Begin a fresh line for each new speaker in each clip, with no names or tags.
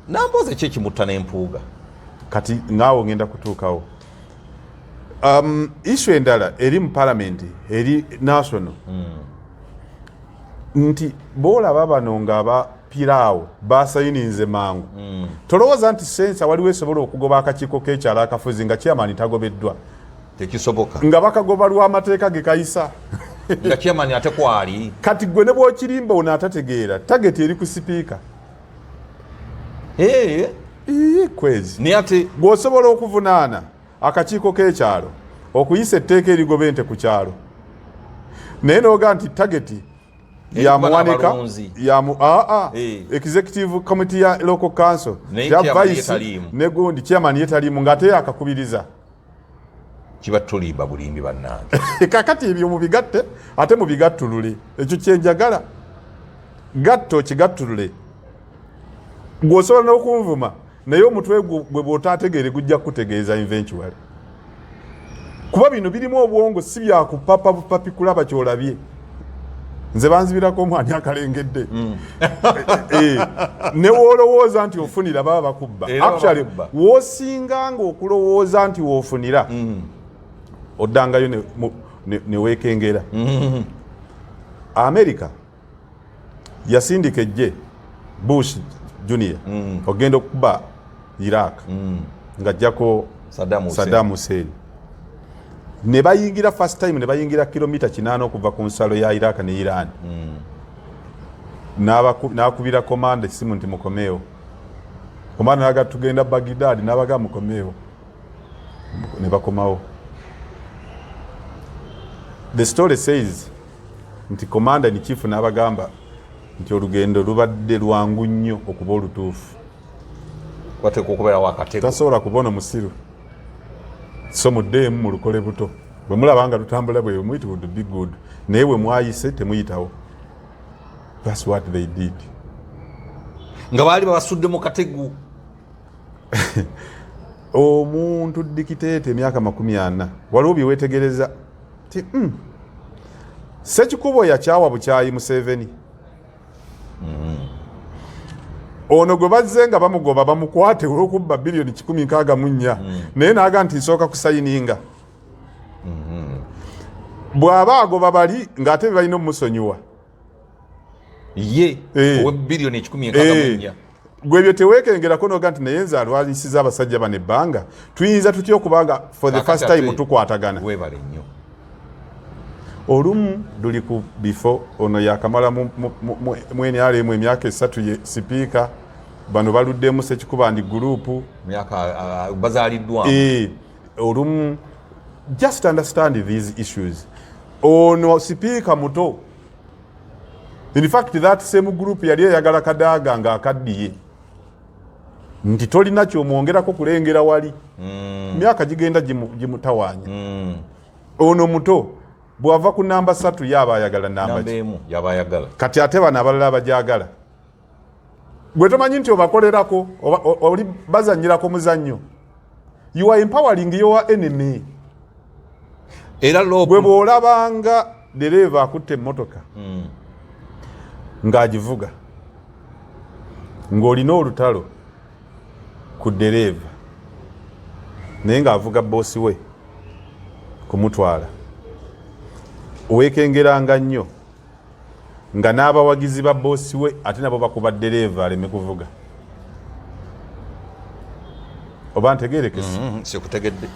Nambooze ki ekimutta n'empuuga?
Kati naawe ngenda kutuukawo. Issue endala eri mu palamenti eri national nti boolaba bano nga aba piraawo basayininze mangu. Tolowooza nti sensa waliwo esobola okugoba akakiiko k'ekyalo akafuzi nga chairman tagobeddwa?
Tekisoboka.
Nga bakagoba lw'amateeka ge kayisa.
Nga chairman ate kwali.
Kati gwe ne bw'okirimba ono atategeera, target eri ku sipiika. Ii, kwezi
Naye ate
gw'osobola okuvunaana akakiiko k'ekyalo okuyisa etteeka erigoba ente ku kyalo, naye n'oga nti target ya
Erikuba
muwanika
n'abalonzi.
ya mu aa executive committee ya local council
Naye
ya
chairman ye
vice
taliimu.
Ne gundi chairman ye taliimu ng'ate yakakubiriza.
Kiba tulimba bulimbi, bannange.
Kakati ebyo mubigatte ate mubigattulule. Ekyo kyenjagala, gatta okigattulule. Gw'osobola n'okunvuma, naye omutwe gwe bw'otaategeere gujja kukutegeeza eventually, kuba bino birimu obwongo, si byakupapa bupapi kulaba kyolabye. Nze banzibirako omwani akalengedde. Eh, ne woolowooza nti ofunira, baba bakubba.
Era baba
Actually,
bakubba.
woosinga nga okulowooza nti woofunira, oddangayo ne weekengera. America yasindika ejje Bush Junior ogenda okuba Iraq ng'ajjako
Saddam Hussein.
Saddam Hussein. Ne bayingira first time, ne bayingira kilomita 8 okuva ku nsalo ya Iraq ne Iran. N'akubira commander essimu nti mukomeewo. Commander naga tugenda Baghdad, n'abaga mukomeewo, ne bakomawo. The story says nti commander in chief n'abagamba nti olugendo lubadde lwangu nnyo okuba olutuufu.
Wateekwa okubeerawo akatego.
Tasobola kubona musiru, so muddeemu mulukole buto. Bwe mulaba nga lutambula bwe mu, it would be good, naye bwe mwayise temuyitawo. That's what they did.
Nga baali babasudde mu katego.
Omuntu dictator emyaka 40, waliwo byewetegereza ti Sekikubo yakyawa bukyayi Museveni. Ono gwe bazze nga bamugoba bamukwate olwokubba biliyoni 164, naye naga nti nsooka kusayininga. Bw'aba agoba bali ng'ate be balina omumusonyiwa.
Ye owe biliyoni 164.
Gwe ebyo teweekengerako noga nti naye nze alwanyisiza abasajja bano ebbanga, tuyinza tutya okubanga for the first time tukwatagana?
Webale nnyo.
Olumu luli ku bifo. Ono yakamala mu NRM emyaka 3, ye sipiika. Bano baluddemu, Sekikuba ndi group.
Myaka bazaaliddwamu.
Eh, olumu just understand these issues. Ono sipiika muto. In fact, that same group yali eyagala Kadaaga ng'akaddiye nti tolina kyomwongerako kulengera wali. Myaka gigenda gimutawaanya. Ono muto, bw'ava ku namba 3 yaaba ayagala namba
namba
ki?
1 yaba ayagala.
Kati ate bano abalala abajagala, gwe tomanyi nti obakolerako oli bazanyirako muzannyo. You are empowering your enemy.
Era LOP.
Gwe bw'olabanga dereeva akutte emmotoka ng'agivuga, ng'olina olutalo ku dereeva naye ng'avuga boosi we kumutwala, weekengeranga nnyo nga n'abawagizi ba boosi we ate nabo bakuba dereeva aleme kuvuga. Oba ntegerekese?
Sikutegedde.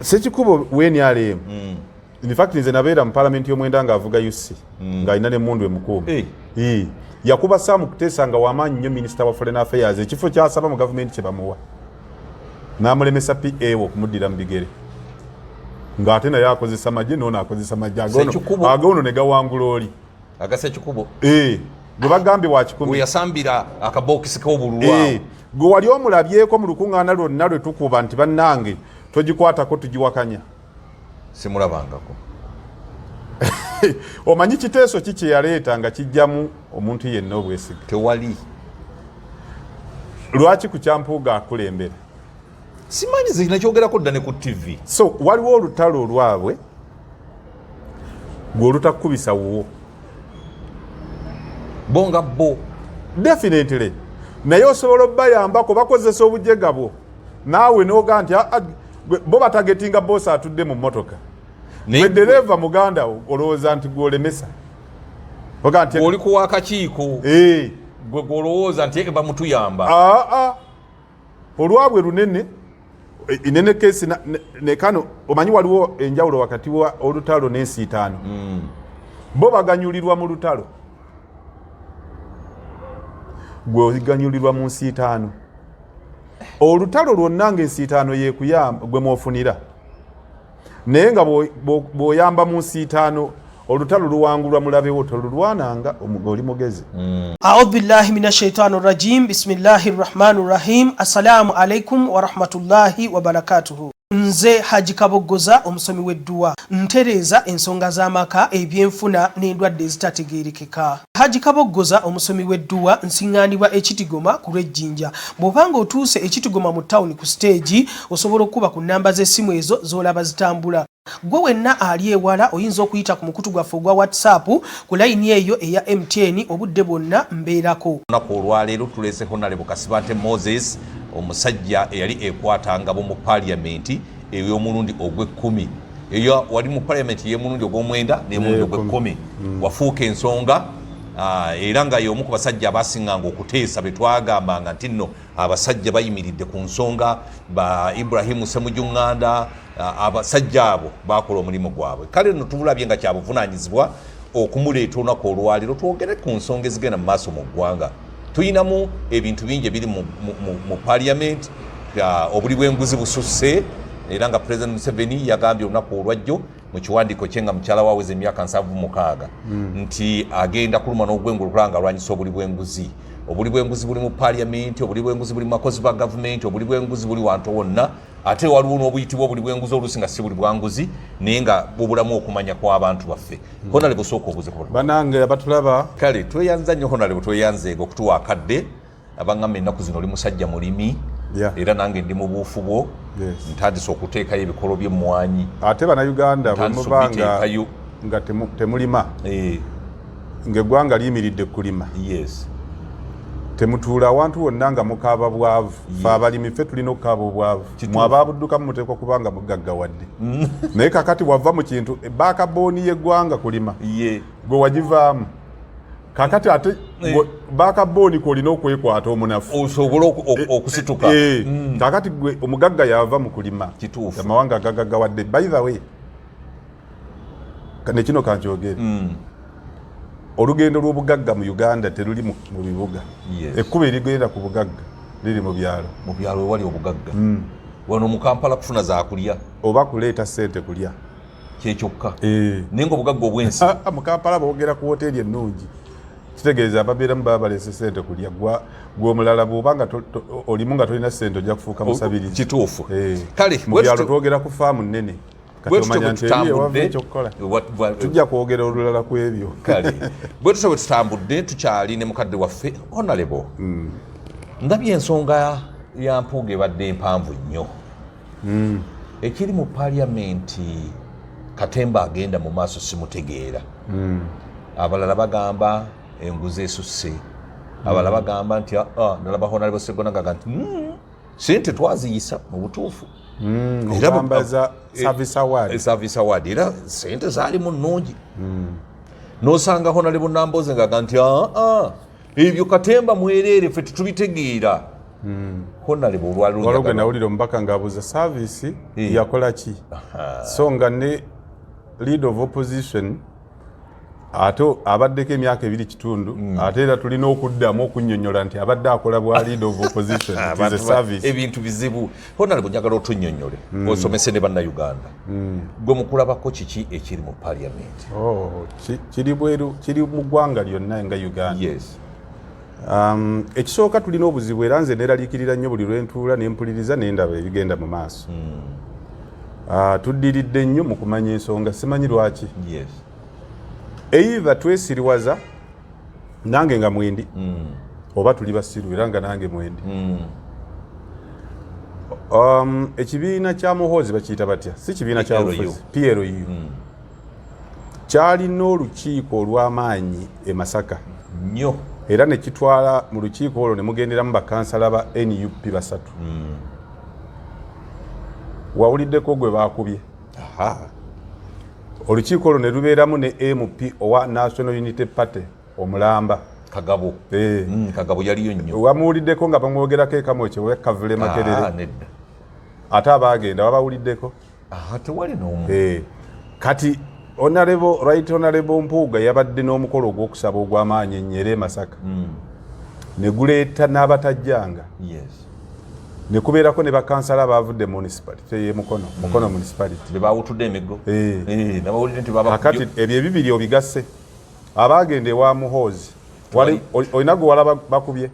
Sekikubo w'NRM, in fact nze nabeera mu palamenti y'omwenda ng'avuga UC ng'alina n'emmundu emukuuma. Ii. Yakuba Sam Kuteesa nga wamaanyi nnyo, minisita wa foreign affairs, ekifo kyasaba mu gavumenti kye bamuwa, n'amulemesa PA okumuddira mu bigere, ng'ate naye akozesa magye, noono akozesa magye
Sekikubo.
Agoono ne gawangula oli.
Agasekikubo.
Eh, gwe bagambye wa 100.
We yasambira akabokisi k'obululu awo.
Gwe wali omulabyeko mu lukuŋŋaana lwonna lwe tukuba nti bannange togikwatako, tugiwakanya?
Simulabangako.
Omanyi kiteeso ki kye yaleeta nga kijjamu omuntu yenna obwesige?
Tewali.
Lwaki ku kyampuuga akulembera?
Simanyi, zinakyogerako dda ne ku TV.
So waliwo olutalo olwabwe gwe olutakubisa wuwo.
Bo nga bo.
Definitely. Naye osobola obayambako, bakozesa obujega bwo, naawe noga nti ah, ah, bo batagetinga bosi atudde mu mmotoka, gwe dereva muganda wo, olowooza nti gwolemesa.
Oga nti oli kuwa akakiiko,
eh.
Gwe gwolowooza nti bamutuyamba.
Aa, olwabwe lunene inene kesi nekano. Omanyi waliwo enjawulo wakati wa olutalo n'ensiitaano. Bo baganyulirwa mu lutalo, gwe oganyulirwa mu nsiitaano. Olutalo lwonna nga ensiitaano yekuyamba, gwe mwofunira, naye nga bw'oyamba mu nsiitaano, olutalo luwangulwa mulabewo. Tolulwananga, oli mugezi.
Audhu billahi min ashaitani rajim. Bismillahi rahmani rahim. Assalamu alaikum warahmatullahi wabarakatuhu. Nze Haji Kaboggoza, omusomi w'edduwa, ntereeza ensonga z'amaka, ebyenfuna n'endwadde ezitategeerekeka. Haji Kaboggoza, omusomi w'edduwa, nsiŋŋaanibwa Ekitigoma ku lw'Ejjinja. Bw'obanga otuuse Ekitigoma mu tawuni ku siteegi, osobola okukuba ku nnamba z'essimu ezo z'olaba zitambula. Gwe wenna ali ewala oyinza okuyita ku mukutu gwaffe ogwa WhatsApp ku layini eyo eya MTN, obudde bwonna mbeerako.
Olunaku olwaleero tuleese Honorable Kasibante Moses, omusajja eyali ekwatangabo mu paliamenti ey'omulundi ogw'ekkumi. Eyo wali mu paliamenti ey'omulundi ogw'omwenda n'omulundi ogw'ekkumi, wafuuka ensonga, era nga y'omu ku basajja abasinganga okuteesa be twagambanga nti nno abasajja bayimiridde ku nsonga, ba Ibrahimu Semuju Nganda. Abasajja abo bakola omulimu gwabwe. Kale nno tulabye nga kyabuvunanyizibwa okumuleeta olunaku olwaleero twogere ku nsonga ezigenda mu maaso mu ggwanga. Tuyinamu ebintu bingi ebiri mu parliament. Obuli bw'enguzi bususse, era nga President Museveni yagambye olunaku olwajjo mu kiwandiiko kye nga mukyala waaweza emyaka 76 nti agenda kuluma n'ogwengulu okulaba nga alwanyisa obuli bw'enguzi. Obuli bw'enguzi buli mu parliament, obuli bw'enguzi buli mu bakozi ba gavumenti, obuli bw'enguzi buli wantu wonna. Ate waliwo n'obuyitibwa obuli bw'enguzi oluusi nga si buli bwanguzi, naye nga bubulamu okumanya kw'abantu baffe. Honorable, sooka obuze ku
Banange abatulaba.
Kale tweyanza nnyo, Honorable, tweyanzeega okutuwa akadde. Abaŋŋamba ennaku zino oli musajja mulimi, era nange ndi mu buufu bwo. Ntandise okuteekayo ebikolo by'emmwanyi.
Ate Bannayuganda, bwe
Ntandise
muba nga
okubiteekayo.
Nga temulima, ng'eggwanga liyimiridde kulima, temutuula awantu wonna nga mukaaba bwavu. Fe abalimi, ffe tulina okukaaba obwavu. Mwe ababuddukamu muteekwa kuba nga mugaggawadde, naye kakati wava mu kintu baakabooni y'eggwanga kulima, gwe wagivaamu. Kakati ate baakabooni kwolina okwekwata omunafu
osobole okusituka.
Eh, kakati gwe omugagga yava mu kulima. Amawanga agagaggawadde, by the way, nekino kankyogere, olugendo lw'obugagga mu Uganda teruli mu bibuga. Ekkubo erigenda ku bugagga liri mu byalo.
Mu byalo wewali obugagga. Wano mu Kampala kufuna zakulya.
Oba kuleeta sente kulya.
Kyekyokka.
Eh.
Naye nga obugagga obwensi
Ah, ah, mu Kampala boogera ku woteeri ennungi, kitegeeza ababeeramu baba baleese sente kulya. Gwe omulala bw'oba nga olimu nga tolina sente, ojja kufuuka musabirizi.
Kituufu. Kale
mu byalo twogera ku faamu nnene. Kati
bwe tutyo
omanya
bwe
nti eri ewava
tutambudde
ekyokukola. Tujja kwogera olulala ku ebyo.
Kale bwe tutyo bwe tutambudde, tukyali ne mukadde waffe Honorable. Ndabye ensonga ya Mpuuga ebadde empanvu nnyo. Ekiri mu paliamenti, katemba agenda mu maaso simutegeera. Abalala bagamba enguzi esusse, abalala bagamba nti "Ah, nalaba Honorable Segona gaga nti sente twaziyisa mu butuufu." Era
Ogamba service award.
Service award, era sente zaalimu nnungi. Nosanga Honorable Namboze ngaga nti aa, ebyo katemba mwereere, ffe tetubitegeera. Honorable,
waliwo gwe
olwaliro
nawulira omubaka ng'abuuza service yakola ki, so nga ne leader of opposition ate abaddeko emyaka ebiri kitundu, ate era tulina okuddamu okunnyonnyola nti abadde akola bwa leader of opposition. It is a service.
Ebintu bizibu. Honorable, njagala otunnyonnyole, osomese ne Bannayuganda. Gwe mukulabako, kiki ekiri mu parliament?
Oh, kiri bweru, kiri mu ggwanga lyonna nga Uganda. Ekisooka tulina obuzibu, era nze neraliikirira nnyo buli lwentuula nempuliriza nendaba ebigenda mu maaso. Tuddiridde nnyo mu kumanya ensonga, simanyi lwaki. Either twesiriwaza, nange nga mwendi, oba tuli basiru, era nga nange mwendi. Ekibiina kya Muhoozi bakiyita batya? Si kibiina kya
PLU.
bufuzi, PLU. Kyalina olukiiko olw'amaanyi e Masaka.
Nnyo.
Era ne kitwala mu lukiiko olwo ne mugenderamu bakansala ba NUP basatu. Wawuliddeko gwe baakubye? Olukiiko olwo ne lubeeramu ne MP owa National Unity Party omulamba.
Kagabo.
Eh.
Kagabo yaliyo nnyo.
Wamuwuliddeko nga bamwogerako ekamwekye owa Kavule Makerere?
Nedda.
Ate abaagenda wabawuliddeko?
Tewali n'omu.
Eh. Kati honorable, right honorable Mpuuga yabadde n'omukolo ogw'okusaba ogw'amaanyi ennyere e Masaka, ne guleeta n'abatajjanga, ne kubeerako ne bakansala abaavudde municipality y'e Mukono, Mukono municipality.
Be bawutudde emiggo.
Eh.
Eh, nabawulidde nti babakubye.
Kakati ebyo ebibiri obigasse, abaagenda ewa Muhoozi olina gwe walaba bakubye?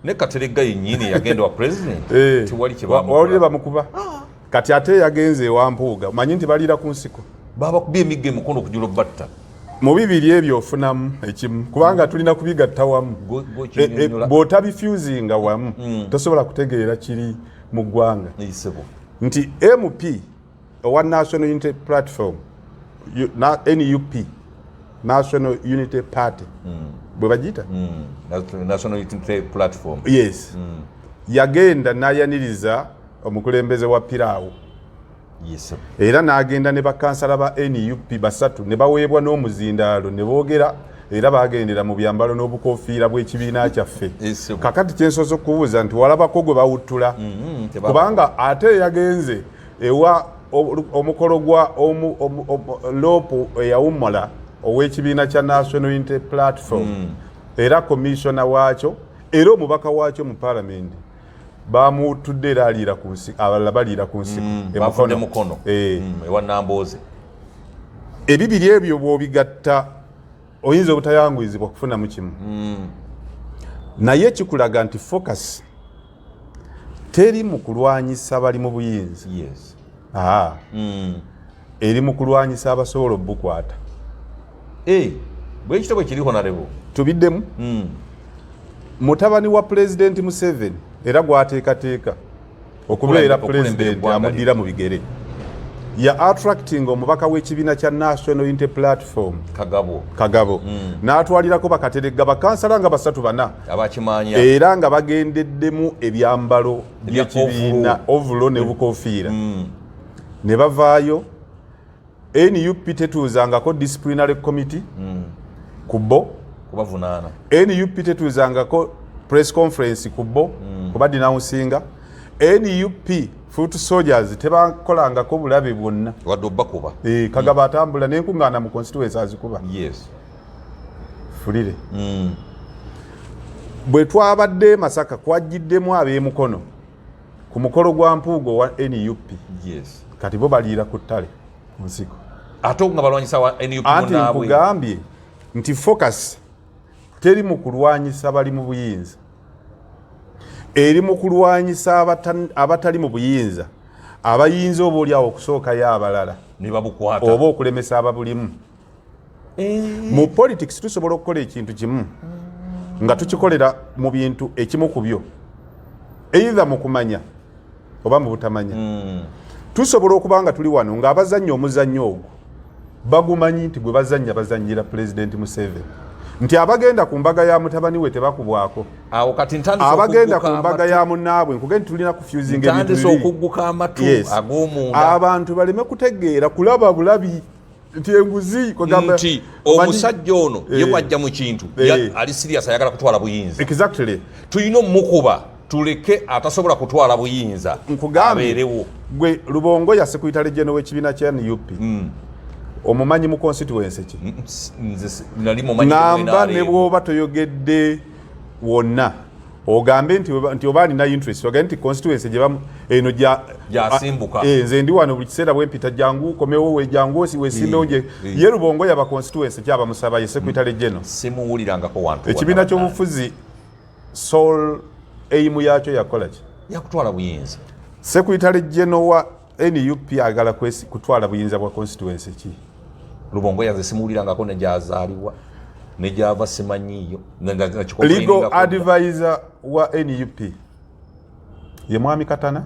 Ne Kateregga yennyini yagenda wa president.
Eh.
Tewali kye
Wawulire
bamukola.
Bamukuba. Kati ate yagenze ewa Mpuuga, manyi nti baliira ku nsiko.
Babakubye emiggo emukono okujula obatta.
Mu bibiri ebyo ofunamu ekimu, kubanga tulina kubigatta wamu.
Gwokinyonnyola.
Bw'otabifusinga wamu, tosobola kutegeera kiri mu ggwanga.
Isebo.
Nti MP owa National Unity Platform, NUP, National Unity Party, bwe bagiyita.
National Unity Platform.
Yes, yagenda n'ayaniriza omukulembeze wa Piraawo.
Yesebo.
Era n'agenda ne bakansala ba NUP basatu ne baweebwa n'omuzindaalo ne boogera, era bagendera mu byambalo n'obukofiira bw'ekibiina kyaffe.
Ese.
Kakati kyensoose okubuuza nti walabako gwe bawuttula? Kubanga ate yagenze ewa omukolo gwa LOP eyawummula ow'ekibiina kya National Unity Platform, era komishona waakyo era omubaka waakyo mu Palamenti bamuwuttudde, era aliira ku nsi, abalala baliira ku nsiko e
Bavudde
Mukono.
Mukono.
Eh.
Ewa Nambooze.
Ebibiri ebyo bw'obigatta oyinza obutayanguyizibwa kufunamu kimu, naye kikulaga nti focus teri mu kulwanyisa bali mu buyinza. Aa, eri mu kulwanyisa abasobola obukwata.
Eh, bwekito bwe kiri, honorable.
Tubiddemu. Mutabani wa Pulezidenti Museveni era gwateekateeka okubeera
Okulembera
pulezidenti
eggwanga.
Amuddira mu bigere ya attracting omubaka w'ekibiina kya National Unity Platform.
Kagabo.
Kagabo n'atwalirako bakateregga bakansala nga basatu bana.
Abakimanya.
Era nga bagendeddemu ebyambalo
Ebya
by'ekibiina, ovulo ne bukofiira, ne bavaayo. NUP tetuuzangako disciplinary committee ku bo.
Kubavunaana.
NUP tetuuzangako press conference ku bo kuba denouncinga. NUP foot soldiers tebakolangako bulabe bwonna.
Wadde obakuba.
Eh, Kagabo atambula n'enkuŋŋaana mu constituency azikuba. Fulire. Bwe twabadde e Masaka kwajjiddemu ab'emukono ku mukolo gwa Mpuuga owa NUP. Kati bo baliira ku ttale ku nsiko.
Ate nga balwanyisa wa NUP
Anti
munnaabwe.
nkugambye nti focus teri mu kulwanyisa bali mu buyinza, eri mu kulwanyisa abatali mu buyinza abayinza oba oliawo okusookayo abalala
ne babukwata.
Oba okulemesa ababulimu. Mu politics tusobola okukola ekintu kimu nga tukikolera mu bintu ekimu ku byo, either mu kumanya oba mu butamanya. Tusobola okuba nga tuli wano ng'abazannya omuzannyo ogwo bagumanyi nti gwe bazannya bazannyira Pulezidenti Museveni, nti abagenda ku mbaga ya mutabani we tebakubwako.
Awo kati ntandise
Abagenda ku
okugguka
mbaga
amatu.
ya munnaabwe, nkugende nti tulina kufusinga ebintu
Ntandise
bibiri.
okugguka amatu ag'omunda.
Abantu baleme kutegeera kulaba bulabi nti enguzi kwegamba-
Nti omusajja ono ye bwajja mu kintu ali serious, ayagala kutwala buyinza. Tulina omukuba tuleke atasobola kutwala buyinza
Nkugambye,
abeerewo.
Gwe Lubongoya, secretary general w'ekibiina kya NUP, omumanyi mu constituency ki?
Nze nali mumanyi.
Namba ne bw'oba toyogedde wonna ogambe nti oba alina interest, ogambe nti constituency gye bamu eno gya
Gyasimbuka.
Eh, nze ndi wano buli kiseera bwempita, jangu komewo, we jangu wesimbewo gye. Ye Lubongoya ba constituency kyabamusaba ye secretary general?
Simuwulirangako wantu.
Ekibiina
wonna.
ky'obufuzi sole aim yakyo yakola ki?
Yakutwala buyinza.
Secretary general wa NUP agala kutwala buyinza bwa constituency ki?
Lubongoya nze simuwulirangako negyazaalibwa negyava, simanyiiyo.
Legal advisor wa NUP ye mwami Katana.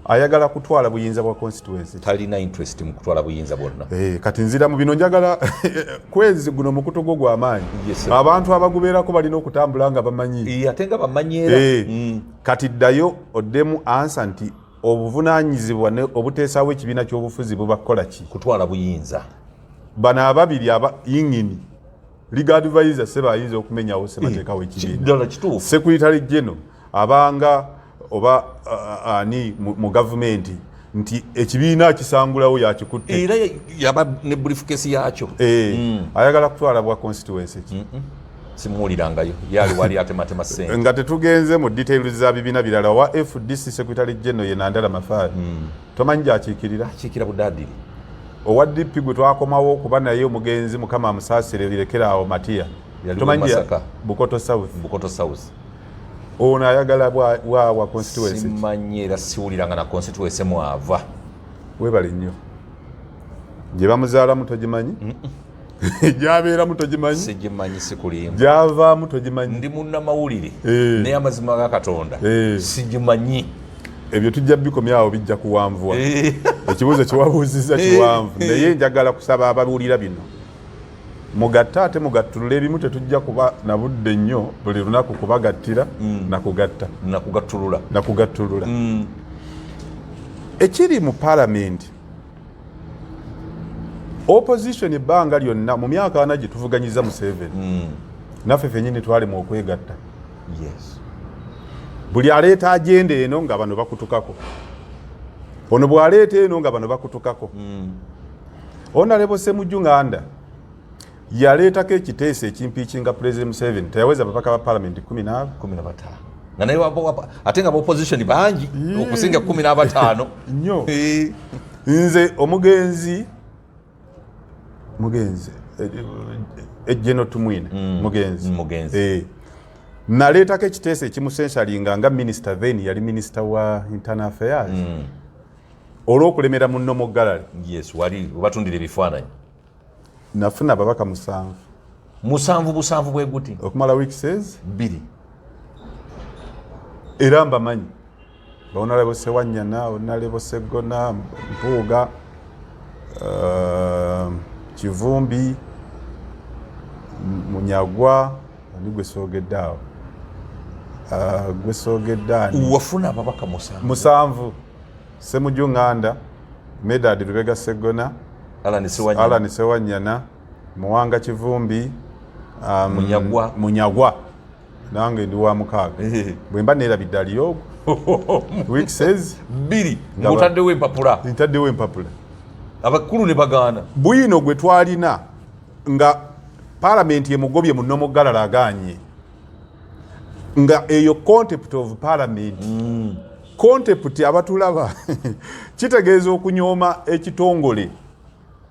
Ayagala kutwala buyinza bwa constituency.
Talina interest mu kutwala buyinza bwonna.
Kati nzira mu bino, njagala kwezi guno mukutu gwo gw'amaanyi.
Yes, sir.
Abantu abagubeerako balina okutambula nga bamanyi.
Ate nga bamanyi era.
Kati ddayo oddemu answer nti obuvunaanyizibwa obuteesaawo ekibiina ky'obufuzi buba kukola ki?
Kutwala buyinza.
Bano ababiri aba yingini legal advisor seba ayinza okumenyawo ssemateeka w'ekibiina.
Ddala kituufu.
Secretary general abanga oba ani mu gavumenti nti ekibiina kisangulawo yakikutte.
Era yaba ne briefcase yakyo.
Ayagala kutwala bwa constituency ki?
Simuwulirangayo, yali wali atematema ssente.
Nga tetugenze mu details za bibiina birala, wa FDC secretary general ye Nandala Mafabi, tomanyi gyakiikirira?
Akiikira Budaadiri.
Owa DP gwe twakomawo okuba naye, omugenzi Mukama amusaasire, lirekeraawo Matiya.
Yali
Tomanyi
Masaka.
Bukoto South.
Bukoto South.
Ono ayagala bwa constituency ki?
Simanyi, era siwuliranga na constituency mwava.
Webale nnyo. Gye bamuzaalamu togimanyi, gyabeeramu togimanyi?
Sigimanyi, sikulimba.
Gyavaamu togimanyi?
Ndi munnamawulire, naye amazima ga Katonda sigimanyi.
Ebyo tujja bikomyawo, bijja kuwanvuwa. Ekibuuzo kyewabuuzizza kiwanvu, naye njagala kusaba ababuulira bino mugatte ate mugattulule ebimu. Tetujja kuba na budde nnyo buli lunaku kubagattira nakugatta.
Nakugattulula.
Nakugattulula. Ekiri mu paalamenti, opposition ebbanga lyonna mu myaka 40 gye tuvuganyiza Museveni, naffe fenyini twalimu okwegatta. Buli aleeta agenda eno nga bano bakutukako, ono bw'aleeta eno nga bano bakutukako. Honorable Semujju Nganda yaleetako ekiteeso ekimpeachinga President Museveni, teyaweza ababaka ba palamenti 15.
15, nga naye ate nga opposition bangi okusinga 15.
Nnyo. Nze omugenzi mugenzi Ejjeno Tumwine, mugenzi.
Mugenzi.
Naleetako ekiteeso ekimucensuringa nga minisita, then yali minisita wa internal affairs, olw'okulemera mu normal gallery.
Yes, wali webatundira ebifaananyi.
Nafuna ababaka 7.
Musanvu busanvu bwe guti.
Okumala weeks
2.
Era mbamanyi, Honorable Sewanyana, Honorable Segona, Mpuuga, Kivumbi, Munyagwa, ani gwe soogedde awo? Gwe soogedde ani?
Wafuna ababaka 7?
7. Semuju Nganda, Medard Lubega Segona,
Alan Sewanyana.
Alan Sewanyana, Muwanga Kivumbi,
Munyagwa.
Munyagwa, nange ndi wa mukaaga. Bwe mba neerabidde aliyo ogwo, weeks
2 ng'otaddewo empapula.
Ntaddewo empapula.
Abakulu ne bagaana.
Bwino gwe twalina nga palamenti emugobye mu normal gallery aganye, nga eyo contempt of parliament. Contempt, abatulaba, kitegeeza okunyooma ekitongole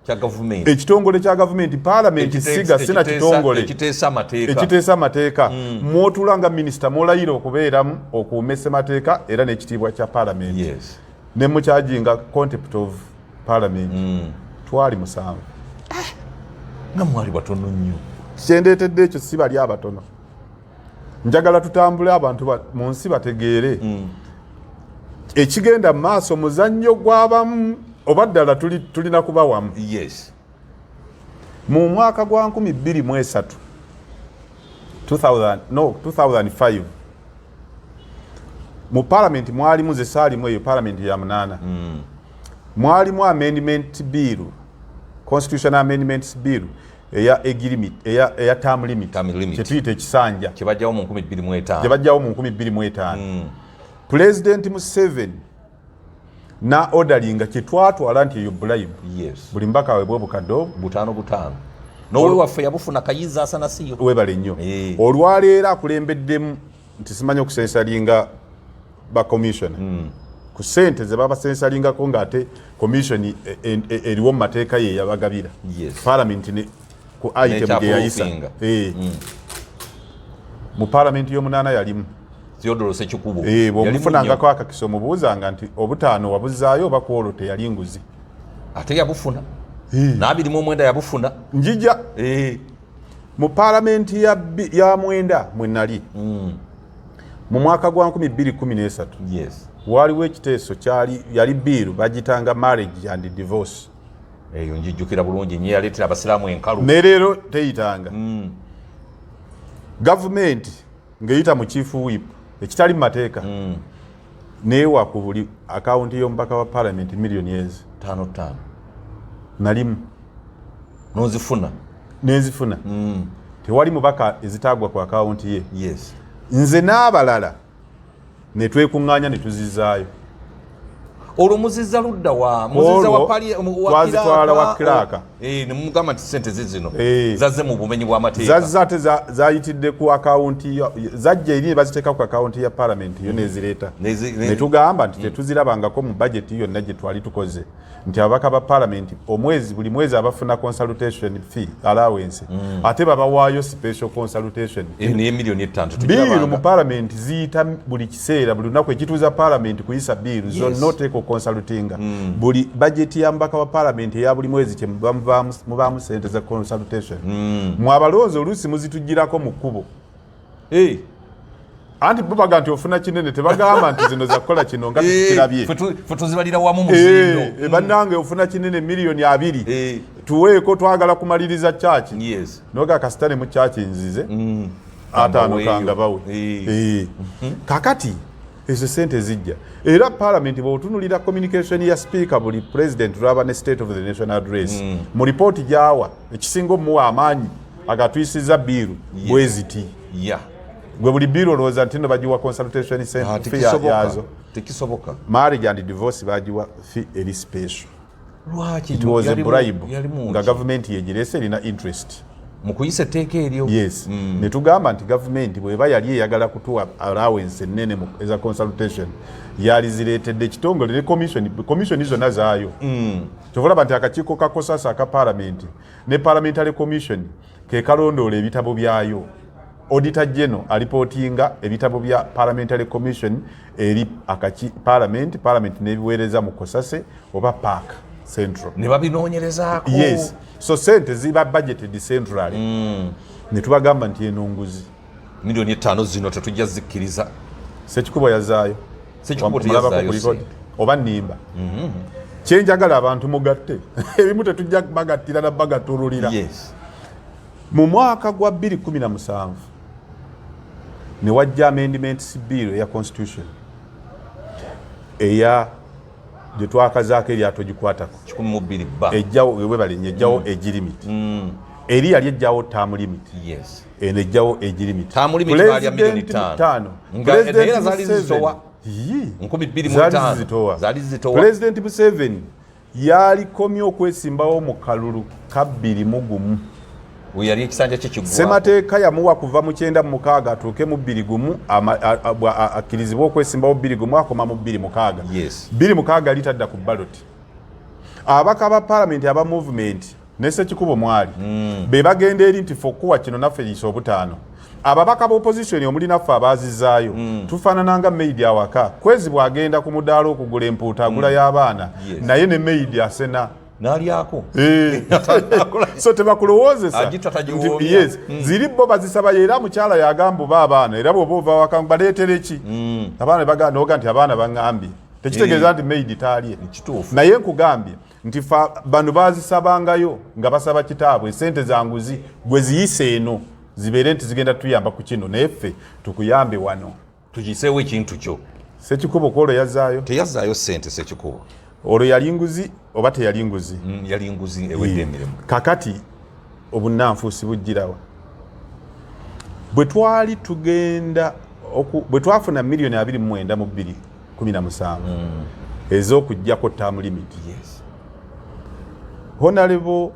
kya gavumenti.
Ekitongole kya gavumenti, palamenti siga sina kitongole
ekiteesa amateeka.
Ekiteesa amateeka, mwotula nga minisita mwolayira okubeeramu okuuma essemateeka era n'ekitiibwa kya palamenti, ne mucharginga contempt of parliament. Twali 7.
Nga mwali batono nnyo.
Kyendeetedde ekyo si bali abatono, njagala tutambule abantu mu nsi bategeere ekigenda mu maaso, muzannyo gw'abamu oba ddala tulina kuba wamu. Mu mwaka gwa 2003, 2000, no, 2005, mu palamenti mwalimu, ze saalimu eyo palamenti ya munaana, mwalimu amendment bill, constitution amendments bill eya age limit, eya term limit.
Term limit.
Kyetuyita ekisanja.
Kyebajjawo mu 2005.
Gye bajjawo mu 2005. President Museveni na orderinga kyetwatwala nti eyo bribe. Buli mbaka aweebwa obukadde obwo
5 5, n'owe waffe yabufuna, Kayiza Asanasiyo.
Webale nnyo. Olwaleero akulembeddemu nti simanyi okucensuringa ba commissioner ku sente ze babacensuringako, ng'ate commission eriwo mu mateeka ye yabagabira. Parliament ne ku item gye yayisa.
N'ekyaprovinga.
Mu parliament y'omunaana yalimu
Theodore Sekikubo.
Bw'omufunangako akakisa omubuuzanga nti obutaano wabuzaayo oba ku olwo teyali nguzi.
Ate yabufuna n'29 yabufuna.
Njija. Mu paalamenti ya 9 mwe nali, Mu mwaka gwa 2013 waaliwo ekiteeso kyali, yali bill bagitanga marriage and divorce.
Eyo njijjukira bulungi nyo, yaleetera abasiraamu enkalu.
Ne leero teyitanga. Gavumenti ng'eyita mu chief whip, ekitali mu mateeka, neewa ku buli akawunti y'omubaka wa palamenti miliyoni ezi
tano tano.
Nalimu.
Nozifuna?
Nenzifuna. Tewali mubaka ezitagwa ku akawunti ye. Nze n'abalala ne twekuŋŋaanya ne tuzizaayo.
Olwo muzizza ludda wa? Muzizza wa
Olwo
wa
twazitwala wa
clerk,
clerk.
Ne mumugamba nti sente zizino
Eh.
zazze mu bumenyi bw'amateeka.
Zazze ate zayitidde ku akawunti, zajja eri ne baziteeka ku akawunti ya palamenti yo nezireeta. Ne tugamba nti tetuzirabangako mu bajeti yonna gye twali tukoze, nti ababaka ba palamenti omwezi, buli mwezi abafuna consultation fee allowance, ate babawaayo special consultation.
Naye miliyoni 5
Bill
tugirabanga.
mu palamenti ziyita buli kiseera, buli lunaku. Ekituuza palamenti kuyisa bill zonna, oteeka oconsultinga. Buli bajeti ya mubaka wa palamenti eya buli mwezi kye mubaamu sente za consultation. Mwe abalonzi oluusi muzitugirako mu kkubo. Anti bo baga nti ofuna kinene, tebagamba nti zino zakukola kino nga tukirabye.
Ffe tuzibalira wamu muzindo.
Bannange, ofuna kinene miliyoni 20, tuweeko, twagala kumaliriza kyaki. Noga kasitane mu kyaki nzize ataano.
Kangaweeyo.
Kangabawe. Kakati ezo sente zijja, era palamenti bw'otunulira communication ya speaker, buli president lwaba ne State of the Nation Address, mu ripooti gyawa, ekisinga omuwa amaanyi agatuyisiza bill bweziti. Gwe buli bill olowooza nti no bagiwa consultation
Ah,
fee
tekisoboka.
yazo.
Tekisoboka.
Marriage and divorce bagiwa fee eri special.
Lwaki?
It was a bribe
Yalimu
nga
ki?
gavumenti yegirese, erina interest
Mu kuyisa etteeka eryo?
Yes. Ne tugamba nti gavumenti bweba yali eyagala kutuwa allowance ennene eza consultation, yali zireetedde ekitongole ne commission, commission zonna zaayo. Kyova olaba nti akakiiko ka COSASE aka palamenti ne parliamentary commission ke kalondoola ebitabo byayo. Auditor General alipootinga ebitabo bya parliamentary commission eri akaki parliament, parliament nebiweereza mu COSASE oba PAC central.
Ne babinoonyerezaako.
Yes, so sente ziba budgeted centrally. Ne tubagamba nti eno nguzi.
Miliyoni 5 zino tetujja zikkiriza.
Sekikubo yazaayo.
Sekikubo
Mulabako
teyazaayo
ku record?
sente.
Oba nnimba? Kyenjagala abantu mugatte ebimu, tetujja bagattira na bagattululira. Mu mwaka gwa 2017 ne wajja amendments bill eya constitution eya gye twakazaako eryato gikwatako.
12 ba.
Ejjawo, webalenye, ejjawo age limit. Eri yali ejjawo term limit. Eno ejjawo age limit.
Term limit baalya miliyoni 5.
Tano.
Nga naye era zaali zizitowa.
Yii.
2005.
Zaali zizitowa.
Zaali zizitowa.
President Museveni yalikomye okwesimbawo mu kalulu ka 21.
We yali ekisanja kye kiggwako.
Ssemateeka yamuwa kuva mu 96 atuuke mu 21, akkirizibwe okwesimbawo 21, akoma mu 26. 26 litadda ku ballot. Ababaka ba palamenti aba movement ne Sekikubo mwali be bagenda eri nti fe okuwa kino naffe liisa obutaano. Ababaka ba opposition omuli naffe abaazizaayo tufaanana nga maid awaka kwezi bw'agenda ku mudaala okugula empuuta, agula y'abaana, naye ne maid asena.
N'alyako.
So tebakulowoozesa
Agita tagiwoomya.
Yes, ziri bo bazisaba, era mukyala yagamba oba abaana, era bw'oba ova waka baleetere ki abaana, noga nti abaana baŋŋambye, tekitegeeza nti maid taalye.
Kituufu.
Naye nkugambye nti fa bano bazisabangayo nga basaba kitaabwe sente za nguzi, gwe ziyise eno zibeere nti zigenda tuyamba ku kino, naye ffe tukuyambe wano.
Tugiseewo ekintu kyo.
Sekikubo kwolwo yazaayo?
Teyazaayo sente Sekikubo.
Olwo yali nguzi oba teyali nguzi?
Yali nguzi ewedde emirimu.
Kakati obunnanfuusi bujjirawa? Bwe twali tugenda bwe twafuna miliyoni 29 mu 217 ez'okuggyako term limit, Honorable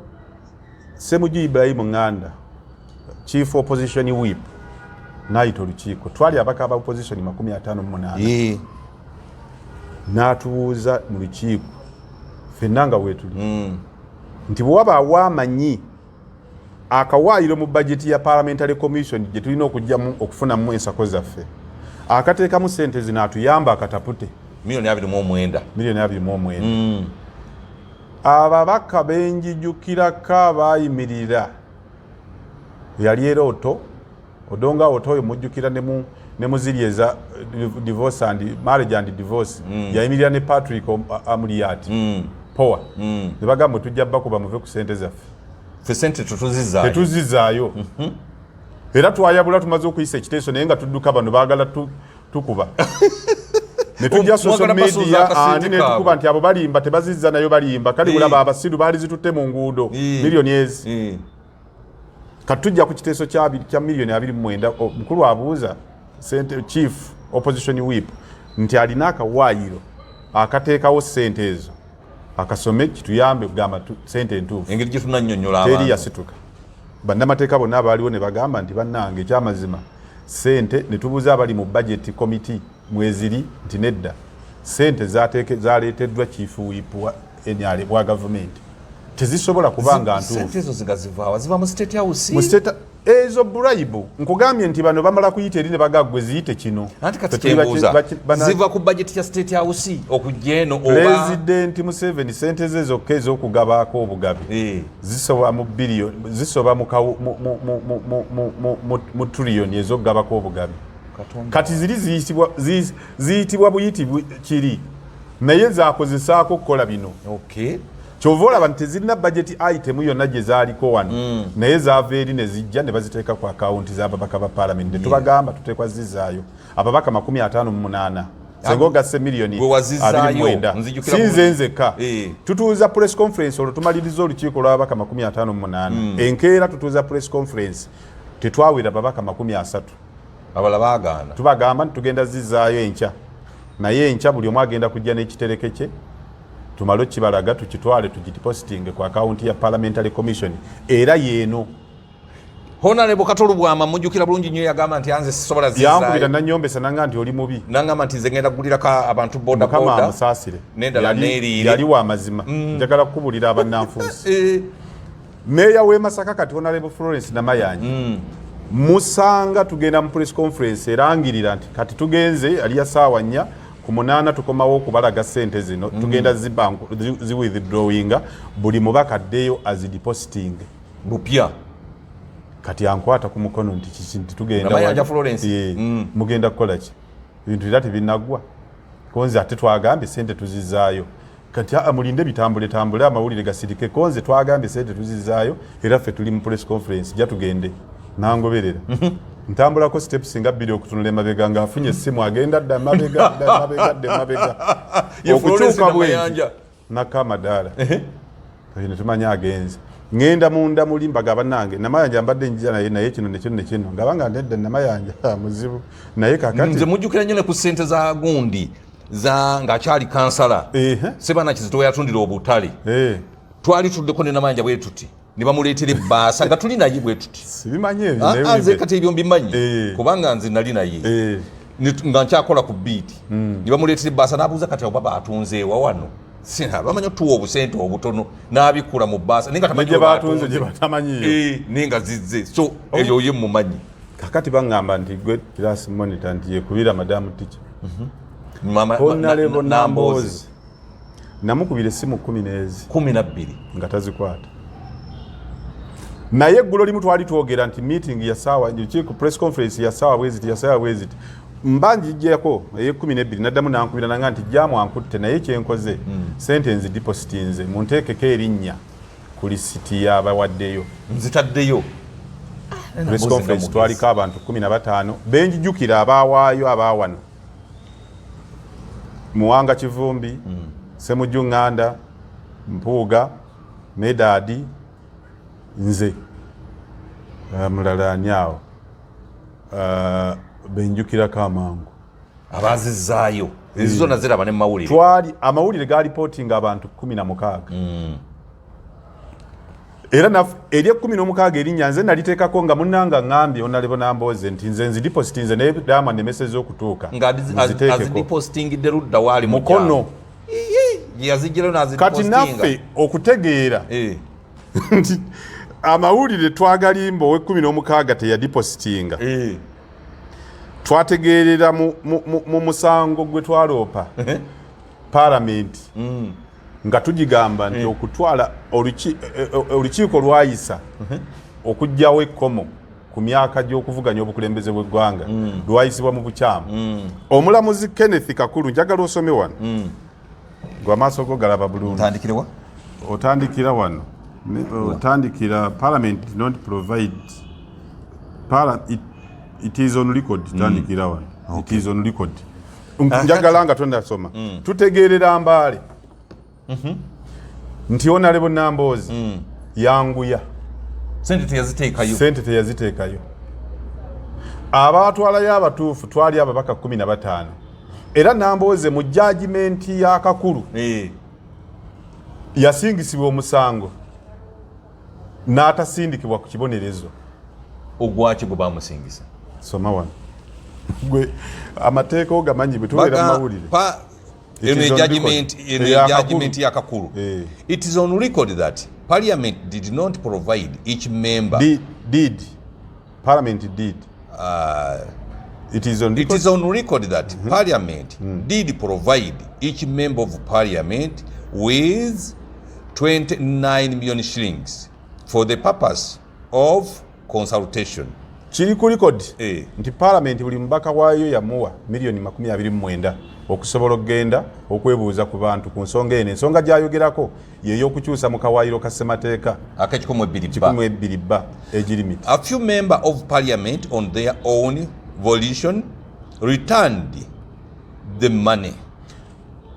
Semuju Ibrahimu Nganda, chief opposition whip, n'ayita olukiiko. Twali abaka aba opposition 58. N'atubuuza mu lukiiko ffenna nga weetuli nti bwe wabaawo amanyi akawaayiro mu bajeti ya parliamentary commission gye tulina okugyamu okufunamu ensako zaffe, akateekamu sente zino, atuyamba akatapute.
Miliyoni 29.
Miliyoni 29. Ababaka benjijukirako abayimirira yali era Otto Odonga Otto, oyo mujjukira ne mu ne muziri eza divorce and marriage and divorce. Yayimirira ne Patrick Amuriat. Power. Ne bagamba tujja bakuba muve ku sente zaffe.
Ffe sente tetuzizaayo.
Tetuzizaayo. Era twayabula tumaze okuyisa ekiteeso naye nga tudduka bano baagala tukuba. Ne tujja social media ani ne tukuba nti abo balimba tebazizza nayo balimba kale bulaba abasiru baali zitutte mu nguudo miliyoni ezi. Kati tujja ku kiteeso kya miliyoni 29. Mukulu abuuza sente chief opposition whip nti alina akawaayiro akateekawo sente ezo akasome kituyambe kugamba sente entuufu
engeri gye tunannyonnyola abantu.
Teri yasituka. Bannamateeka bonna abaaliwo ne bagamba nti bannange ekyamazima sente ne tubuuza abali mu budget committee mweziri nti nedda sente zaleeteddwa chief whip wa NRM wa gavumenti tezisobola kuba nga ntuufu.
Sente ezo zigazivaawa ziva mu state house.
Mu state ezo bribe nkugambye nti bano bamala kuyita eri ne bagagwe ziyite kino.
Anti kati kyembuuza ziva ku budget ya state house okujja eno oba
President Museveni sente ze zokka ez'okugabaako obugabi zisoba mu billion, zisoba mu trillion ez'okugabako obugabi. Kati ziri ziyitibwa buyitibwa kiri naye zakozesaako okukola bino.
Okay.
Kyova olaba nti tezirina budget item yonna gye zaaliko wano naye zaava eri ne zijja ne baziteeka ku akawunti z'ababaka ba paalamenti. Ne tubagamba tuteekwa zizaayo ababaka 58 senga ogasse miliyoni 29. Si nze nzekka. Tutuuza press conference olwo tumaliriza olukiiko lw'ababaka 58. Enkeera tutuuza press conference tetwawera babaka 30.
Abala baagaana.
Tubagamba nti tugenda zizaayo enkya naye enkya buli omu agenda kujja n'ekitereke kye tumale okibalaga tukitwale tugidepositinge ku akawunti ya Parliamentary Commission era yeeno.
Honorable Kato Lubwama mujjukira bulungi nnyo yagamba nti anze sisobola zizaayo.
Yankubira nannyombesa nanga nti oli mubi.
Nangamba nti nze ngenda kugulirako abantu boda boda.
Mukama amusaasire.
N'endala neeriire.
Yali wa mazima. Njagala kukubulira abannanfuusi. Meeya w'e Masaka kati Honorable Florence Namayanja. Musanga tugenda mu press conference erangirira nti kati tugenze ali ya ssaawa 4 ku 8 tukomawo okubalaga ssente zino tugenda zi withdrawinga buli mubaka addeyo azidepositing
bupya.
Kati ankwata ku mukono nti kiki nti tugenda
Namayanja Florence.
Mugenda kukola ki? Ebintu era tebinnaggwa. Konze ate twagambye ssente tuzizaayo. Kati mulinde bitambule tambule amawulire gasirike konze twagambye ssente tuzizaayo era ffe tuli mu press conference ja tugende. Nangoberera. Ntambulako steps nga 2 okutunula emabega ng'afunye essimu agenda dda mabega dda mabega dda mabega. Okukyuka bwe nakka amadaala. Ne tumanya agenze. Ngenda munda muli mbaga bannange Namayanja mbadde njija naye naye kino ne kino ne kino ngabanga nedda Namayanja muzibu naye kakati
nze mujjukira nnyo ne ku ssente za gundi za ng'akyali kansala Sebana Kizito yatundira obutale. Twali tuddeko ne Namayanja bwe tuti ne bamuleetera ebbaasa nga tuli naye bwe tuti.
Sibimanyi ebyo.
Nze kati ebyo mbimanyi kubanga nze nali naye nga nkyakola ku biiti. Ne bamuleetera ebbaasa n'abuuza kati oba baatunzeewa wano. Sina bamanyi otuwa obusente obutono n'abikula mu bbaasa naye nga tamanyi
gye baatunze gye batamanyiyo.
Naye nga zizze so eyo ye mumanyi.
Kakati baŋŋamba nti gwe class monitor nti yekubira madamu teacher. Honorable Nambooze namukubira essimu 12 nga tazikwata. Naye eggulo limu twali twogera nti meeting ya ssaawa ku press conference ya ssaawa bweziti ya ssaawa bweziti mba njijjako ey'e12 naddamu nankubira nanga nti jaamu ankutte naye kyenkoze sente nzidepositinze munteekeko erinnya ku lisiti y'abawaddeyo
nzitaddeyo.
Press conference twaliko abantu 15 benjijukira abaawaayo abaawano Muwanga Kivumbi, Semujju Nganda, Mpuuga, Medadi, nze mulala ani awo benjukirako amangu
abazizaayo ezo zonna ziraba ne mawulire.
Twali amawulire galipootinga abantu 16 era eri 16 erinnya nze naliteekako nga munnanga ŋŋambye Honorable Nambooze nti nze nzidipositinze naye daama nnemesezza okutuuka
nga azidipositingidde ludda waali
mukono
yazigirayo
kati naffe okutegeera nti amawulire twagalimba owe16 teyadipositinga twategeerera mu musango gwe twaloopa palamenti nga tugigamba nti okutwala olukiiko lwayisa okuggyawo ekkomo ku myaka gy'okuvuganya obukulembeze bw'eggwanga lwayisibwa mu bukyamu. Omulamuzi Kenneth Kakuru, njagala osome wano. Gwe amaaso go galaba bulungi.
Ntandikirewa?
Otandikira wano. Otandikira parliament did not provide it is on record. Tandikira wano, it is on record. Njagala nga tonasoma, tutegeerera Mbaale nti Honorable Nambooze yanguya.
Sente teyaziteekayo.
Sente teyaziteekayo. Abatwalayo abatuufu twali ababaka 15, era Nambooze mu judgment ya Kakuru yasingisibwa omusango n'atasindikibwa ku kibonerezo.
Ogwaki gwe bamusingisa?
Soma wano, gwe amateeka ogamanyi, bwe tubeera mu mawulire. It
Eno
is on
judgment,
record.
Eno
Eya
judgment
Kakuru.
Ya Kakuru.
Eh.
It is on record that parliament did not provide each member
Did parliament did it is on
It
record.
is on record that parliament did provide each member of parliament with 29 million shillings for the purpose of consultation.
Kiri ku record nti parliament buli mubaka waayo yamuwa miliyoni 29 okusobola okugenda okwebuuza ku bantu ku nsonga eno. Ensonga gy'ayogerako yeey'okukyusa mu kawaayiro ka ssemateeka
Ak'ekikumi ebbiri ba.
12 ba, age limit.
A few member of parliament on their own volition returned the money.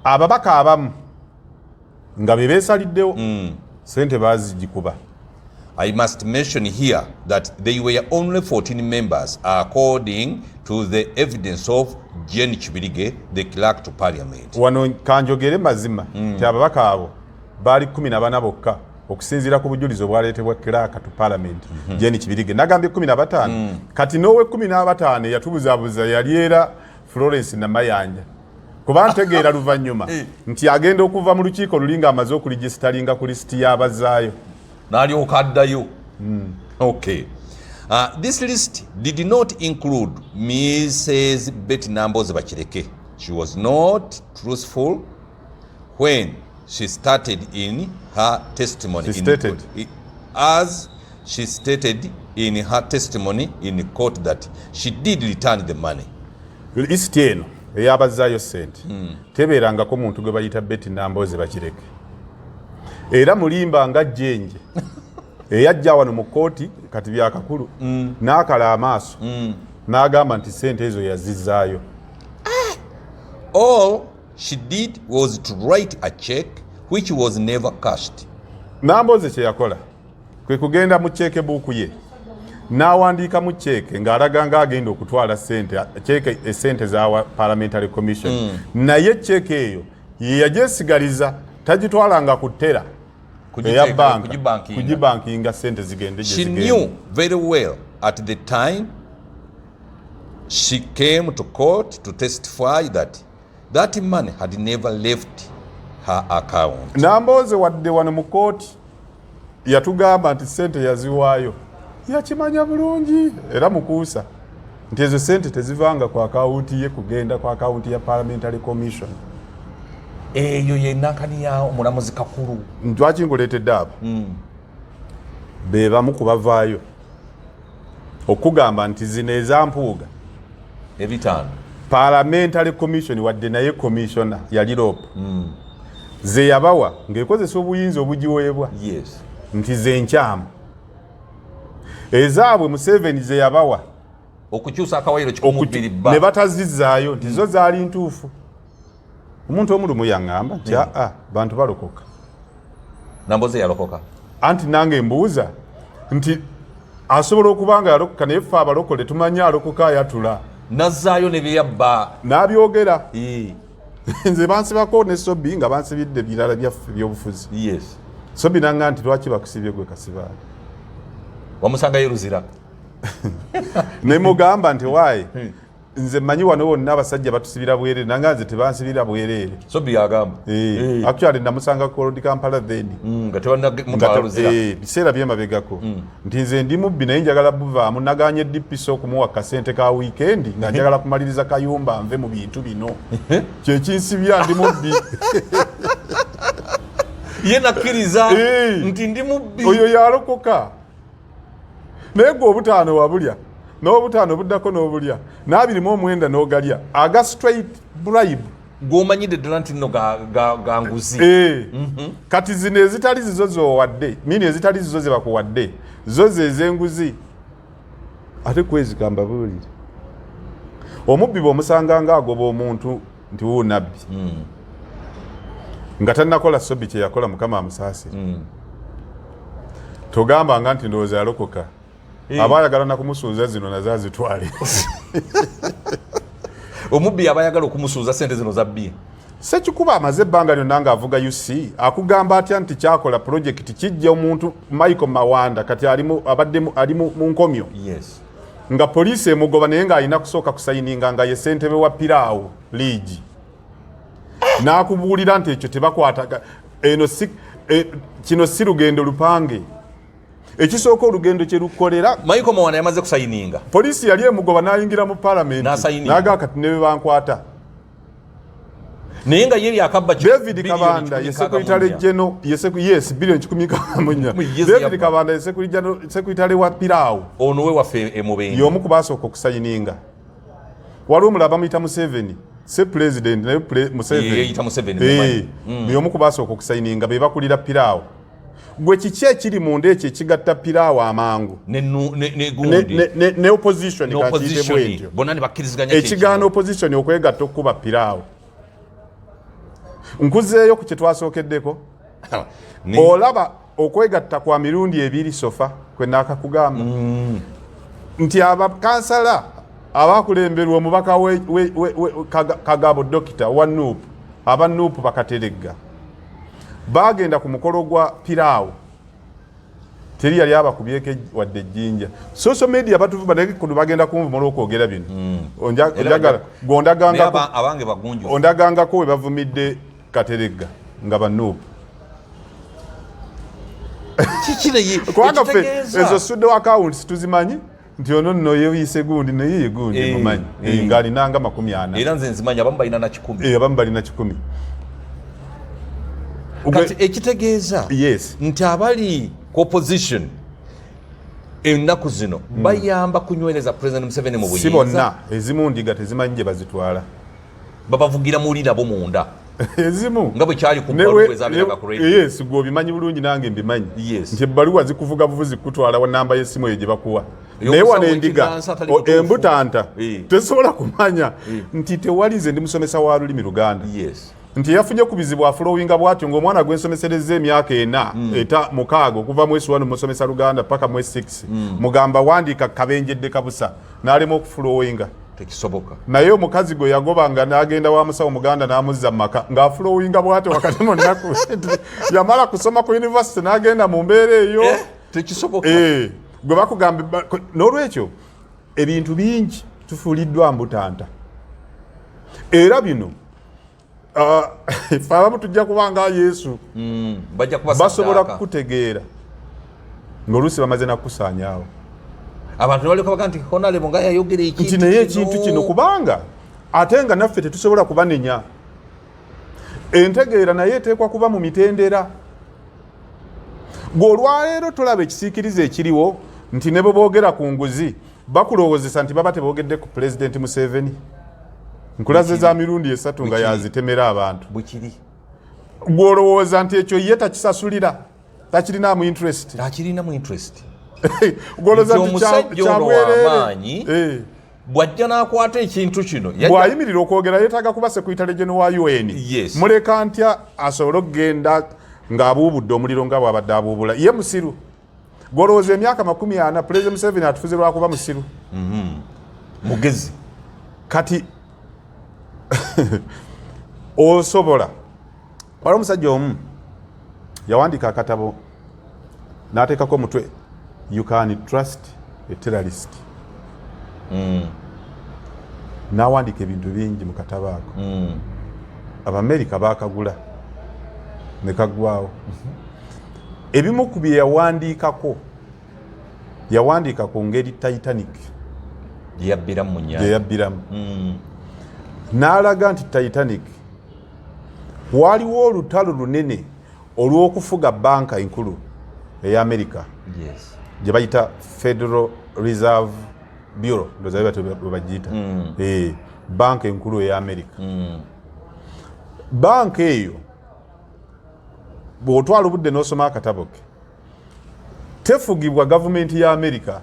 Ababaka abamu nga be beesaliddewo sente baazigikuba.
I must mention here that they were only 14 members according to the evidence of Jane Kibirige, the clerk to parliament.
Wano kanjogere mazima nti ababaka abo baali 14 bokka okusinziira ku bujulizi obwaleetebwa clerk to parliament Jane Kibirige. Nagambye 15, kati n'owe 15 eyatubuzaabuza yali era Florence Namayanja, kuba ntegeera luvannyuma nti agenda okuva mu lukiiko luli ng'amaze okuregisteringa ku lisiti y'abazaayo.
N'alyoka addayo. Okay. This list did not include Mrs. Betty Nambooze Bakireke. She was not truthful when she started in her testimony.
She
in
stated.
Court. As she stated in her testimony in court that she did return the money.
Lisiti eno ey'abazaayo sente tebeerangako muntu gwe bayita Betty Nambooze Bakireke, era mulimba nga jjenje eyajja wano mu kooti kati byakakulu n'akala amaaso n'agamba nti sente ezo yazizaayo.
All she did was to write a check which was never cashed.
Nambooze kye yakola kwe kugenda mu cheque book ye n'awandiikamu ceeke ng'alaga ng'agenda okutwala sente, ceeke esente zawa parliamentary commission, naye ceeke eyo ye yagyesigaliza, tagitwalanga ku teller eya banka.
Kugibankinga.
Kugibankinga sente zigende gye
She
zigenda.
knew very well at the time she came to court to testify that that money had never left her account.
Nambooze wadde wano mu kooti yatugamba nti sente yaziwaayo, yakimanya bulungi era mukuusa nti ezo sente tezivanga ku akawunti ye kugenda ku akawunti ya parliamentary commission.
Eyo ye nankani ya omulamuzi Kakuru.
Lwaki nkuleetedde abo? Be bamu ku bavaayo okugamba nti zino ezampuuga
5.
Parliamentary commission, wadde naye commissioner yali LOP, ze yabawa ng'ekozesa obuyinza obugiweebwa nti zenkyamu, ezaabwe Museveni ze yabawa
okukyusa akawayiro 12
ne
ba
batazizaayo nti zo zaali ntuufu. Omuntu omulumu yaŋŋamba nti aa, bantu balokoka.
Nambooze yalokoka.
Anti nange mbuuza nti asobola okuba nga yalokoka, naye ffe abalokole tumanyi alokoka ayatula.
Nazzaayo ne byeyabba.
N'abyogera. Nze bansibako ne Sobi nga bansibidde birala byaffe byobufuzi. Sobi nanga nti lwaki bakusibye gwe Kasibaale?
Wamusangayo Luzira.
Ne mugamba nti waayi, nze mmanyi wano wonna abasajja batusibira bwereere, nanga nze tebansibira bwereere.
Sobi yagamba.
Actually namusanga ku Old Kampala then.
Nga tebanamutwala Luzira.
Biseera byemabegako nti nze ndi mubbi naye njagala buvaamu, naganye DPC okumuwa kasente ka weekend nga njagala kumaliriza kayumba nve mu bintu bino, kyekinsibya, ndi mubbi.
Ye nakkiriza nti ndi mubbi.
Oyo yalokoka. Naye gwe obutaano wabulya, n'obutaano buddako n'obulya, n'abiri mu mwenda n'ogalya aga straight bribe.
Gw'omanyidde ddala nti nno ga nguzi.
Eh. Kati zino ezitali zizo zowadde, mini ezitali zizo ze bakuwadde, zo ze ez'enguzi. Ate kwezika mbabuulire, omubbi bw'omusanga ng'agoba omuntu nti wuunabbi nga tannakola sobi kye yakola, Mukama amusaasire, togambanga nti ndowooza yalokoka. Aba ayagala nakumusuuza zino nazo azitwale.
Omubbi aba ayagala okumusuuza sente zino zabbi.
Sekikuba amaze ebbanga lyonna ng'avuga UC, akugamba atya nti kyakola pulojekiti kijja omuntu Michael Mawanda kati abadde ali mu nkomyo nga poliisi emugoba, naye ng'alina kusooka kusayininga nga ye ssentebe wa Piraawo liigi, n'akubuulira nti ekyo tebakwataga eno si, kino si lugendo lupange. Ekisooka olugendo kye lukolera.
Michael Mawanda yamaze kusayininga.
Poliisi yali emugoba n'ayingira mu palamenti.
N'asayininga.
N'agaa kati ne bwe bankwata.
Naye nga ye yakabba
David
biliyoni
Kabanda ye
164.
secretary general, yes, biliyoni 164.
Mu yes,
David
yabba.
Kabanda ye secretary wa Piraawo.
Ono we waffe emubende.
Y'omu ku basooka okusayininga. Waliwo omulala bamuyita Museveni, se president naye Museveni.
Yeeyita Museveni,
Eh,
mumanyi.
y'omu ku basooka okusayininga, be bakulira Piraawo. Gwe kiki ekiri munda ekyo ekigatta Piraawo amangu
ne
ne,
gundi
ne opposition?
Ne
Kankiyite
opposition
bwentyo.
Bonna ne bakkiriziganya kye
Ekigaana
kimu.
opposition okwegatta okukuba Piraawo. Nkuzeeyo ku kye twasookeddeko. Olaba okwegatta kwa mirundi ebiri so far kwe naakakugamba nti abakansala abakulemberwa omubaka we Kagabo Dokita wa NUP, aba NUP bakateregga bagenda ku mukolo gwa Piraawo, teri yali abakubyeko wadde ejjinja. Social media batuvuma, naye kuno bagenda kunvuma olw'okwogera bino.
Era
Njagala
naye
gwondagangako
abange bagunjufu.
Ondagangako we bavumidde Kateregga nga ba NUP.
Kiki naye?
Kubanga ffe
Ekitegeeza-
ezo pseudo accounts tuzimanyi nti ono nno yeyise gundi, naye ye gundi mumanyi. Ng'alinanga 40.
Era nze nzimanyi, abamu balina na 100.
Abamu balina 100.
Kati ekitegeeza nti abali ku opposition ennaku zino bayamba kunywereza President Museveni mu
Si
buyinza.
bonna. Ezimu ndiga, tezimanyi gye bazitwala.
Babavugira muli nabo munda.
Ezimu.
Nga bwe kyali ku bbaluwa ezabeeranga ku radio.
Yes, gwe obimanyi bulungi, nange mbimanyi nti ebbaluwa zikuvuga buvuzi kutwala wa namba y'essimu eyo gye bakuwa. Naye
Ey'omusawo
wano endiga
w'ekinnansi atali mutuufu.
embutanta tesobola kumanya nti tewali. Nze ndi musomesa wa lulimi Luganda nti yafunye ku bizibu afulowinga bwatyo ng'omwana gwensomeserezza emyaka 4, 6, okuva mu S1 musomesa Luganda paka mu S6, mugamba wandiika kabenjedde kabusa, n'alema okufulowinga.
Tekisoboka.
Naye omukazi gwe yagoba nga n'agenda wa musawo muganda n'amuzza mu maka ng'afulowinga bwatyo wakati mu nnaku, yamala kusoma ku university n'agenda mu mbeera eyo.
Eh, tekisoboka.
Eh, gwe bakugamba n'olwekyo ebintu bingi tufuuliddwa mbutanta. Era bino ffe abamu tujja kuba nga Yesu.
Bajja kuba
basobola
saddaaka.
kukutegeera ng'oluusi bamaze nakukusaanyaawo.
Abantu ne balyoka baga nti honorable nga yayogera ekintu
nti naye ekintu kino, kubanga ate nga naffe tetusobola kubanenya. Entegeera naye eteekwa kuba mu mitendera. Gwe olwaleero tolaba ekisiikiriza ekiriwo nti ne bwe boogera ku nguzi bakulowoozesa nti baba teboogedde ku Pulezidenti Museveni? Nkulaze za mirundi esatu nga
Bwekiri.
yazitemera abantu.
Bwekiri.
Gw'olowooza nti ekyo ye takisasulira, takirinaamu interest?
Akirinamu interest.
Gw'olowooza
Nti
nti
omusajja ono
kyabwereere?
w'amaanyi. Bw'ajja n'akwata ekintu kino
Bw'ayimirira okwogera yeetaaga kuba secretary general wa UN. Muleka ntya asobole okugenda ng'abuubudde omuliro nga bw'abadde abuubula? Ye musiru? Gwolowooza emyaka 40 Pulezidenti Museveni atufuze lwakuba musiru?
Mugezi.
Kati osobola wali omusajja omu yawandiika akatabo n'ateekako omutwe "You can trust a terrorist". N'awandiika ebintu bingi mu katabo ako. Abamerika baakagula ne kaggwawo. Ebimu ku bye yawandiikako, yawandiika ku ngeri Titanic
gye yabbiramu mu
gye
nnyanja.
Yabbiramu, n'alaga nti Titanic waliwo olutalo lunene olw'okufuga banka enkulu eya Amerika. Gye bayita Federal Reserve Bureau, ndowooza batyo bwe bagiyita. Banka enkulu eya America. Banka eyo bw'otwala obudde n'osoma akatabo ke, tefugibwa gavumenti ya America.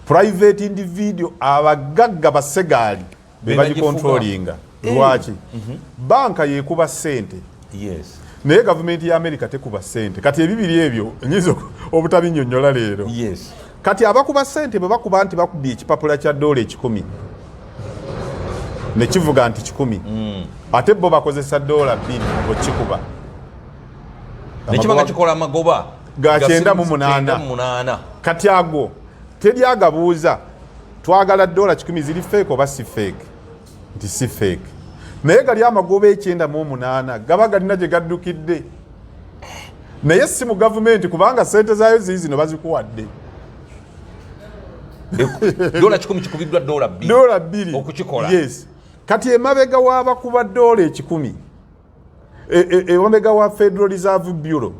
Private individual, abagagga basegaali be bagicontrollinga. Lwaki? Banka yekuba ssente, naye gavumenti ya America tekuba ssente. Kati ebibiri ebyo nyinza obutabinyonyola leero. Kati abakuba ssente bwe bakuba nti bakubye ekipapula kya dola 100 nekivuga nti 100, ate bo bakozesa dola 2 okikuba.
Nekiba nga kikola amagoba
ga 98.
Munaana.
Kati ago teri agabuuza, twagala dola 100 ziri fake oba si fake, nti si fake, naye gali amagoba 98 gaba galina gye gaddukidde, naye si mu gavumenti, kubanga sente zaayo ziri zino bazikuwadde.
Dola 100 kikubiddwa dola 2.
Dola 2.
Okukikola.
Yes. Kati emabega w'abakuba dola 100, emabega wa Federal Reserve Bureau,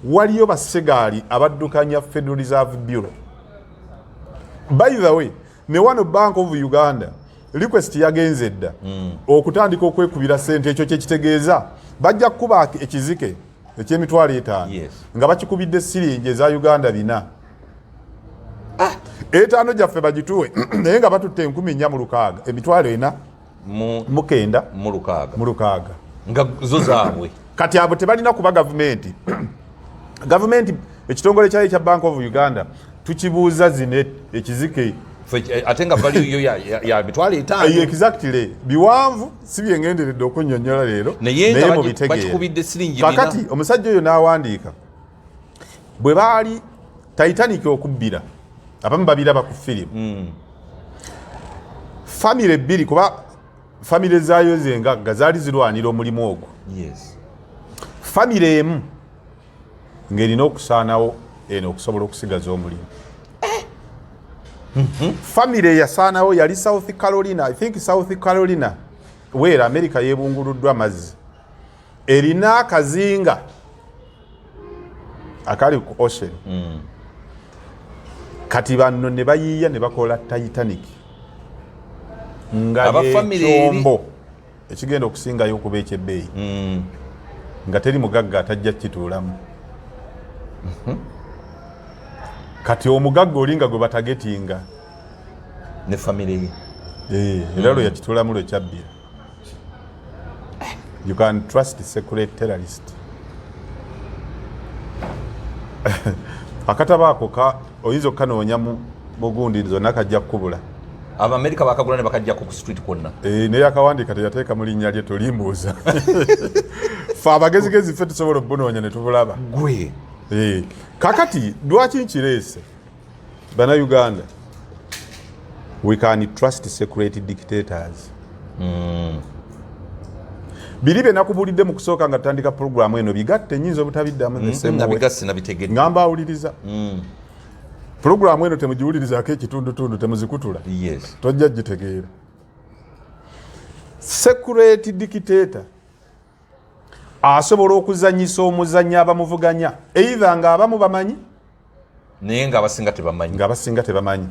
waliyo basegaali abaddukanya Federal Reserve Bureau. By the way, ne wano Bank of Uganda request yagenze dda okutandika okwekubira sente. Ekyo kyekitegeeza bajja kukuba ekizike eky'emitwalo 5 nga bakikubidde siringi eza Uganda 400. 5 gyaffe bagituwe, naye nga batutte 460, 490
mu 6.
Mu 6.
Nga zo zaabwe.
Kati abo tebalina kuba gavumenti. Gavumenti ekitongole kyayo ekya Bank of Uganda tukibuuza zino ekizike.
Ate nga value yo ya 500,000.
Exactly. Biwanvu, si byengenderedde okunnyonnyola leero,
naye nga
mubitegeere.
Bakikubidde siringi 4.
Kakati omusajja oyo n'awandiika bwe baali Titanic okubbira, abamu babiraba ku firimu, famire bbiri, kuba famire zaayo zengagga zaali zirwanira omulimu ogwo. Famire emu ng'erina okusaanawo eno okusobola okusigaza omulimu. Famire eyasaanawo yali South Carolina, I think South Carolina weera America yeebunguluddwa amazzi, erina akazinga akali ku ocean. Kati banno ne bayiiya ne bakola Titanic nga
Aba famire eri-
ekyombo ekigenda okusingayo okuba ekyebbeeyi, nga teri mugagga atajja kituulamu. Kati omugagga oli nga gwe batagetinga
ne famire ye.
Eh, era lwe yakituulamu lwe kyabbira. You can trust secret terrorist. Akatabo ako ka oyinza okukanoonya mu bugundi zonna, kajja kukubula.
Abamerika bakagula ne bakajjako ku street kwonna.
Eh, naye akawandiika teyateeka mu linnya lye, tolimbuuza. Fe abagezigezi ffe tusobola obunoonya ne tubulaba.
Gwe.
Eh, kakati lwaki nkireese? Bannayuganda, we can trust secret dictators. Biri bye nakubulidde mu kusooka nga tutandika puroguramu eno, bigatte, nyinza obutabiddamu the same way.
Nabigasse, nabitegedde.
Ngamba awuliriza puroguramu eno, temugiwulirizaako ekitundutundu, temuzikutula, tojja gitegeera. Secret dictator asobola okuzanyisa omuzannyo abamuvuganya, either nga abamu bamanyi,
naye nga abasinga tebamanyi,
nga abasinga tebamanyi,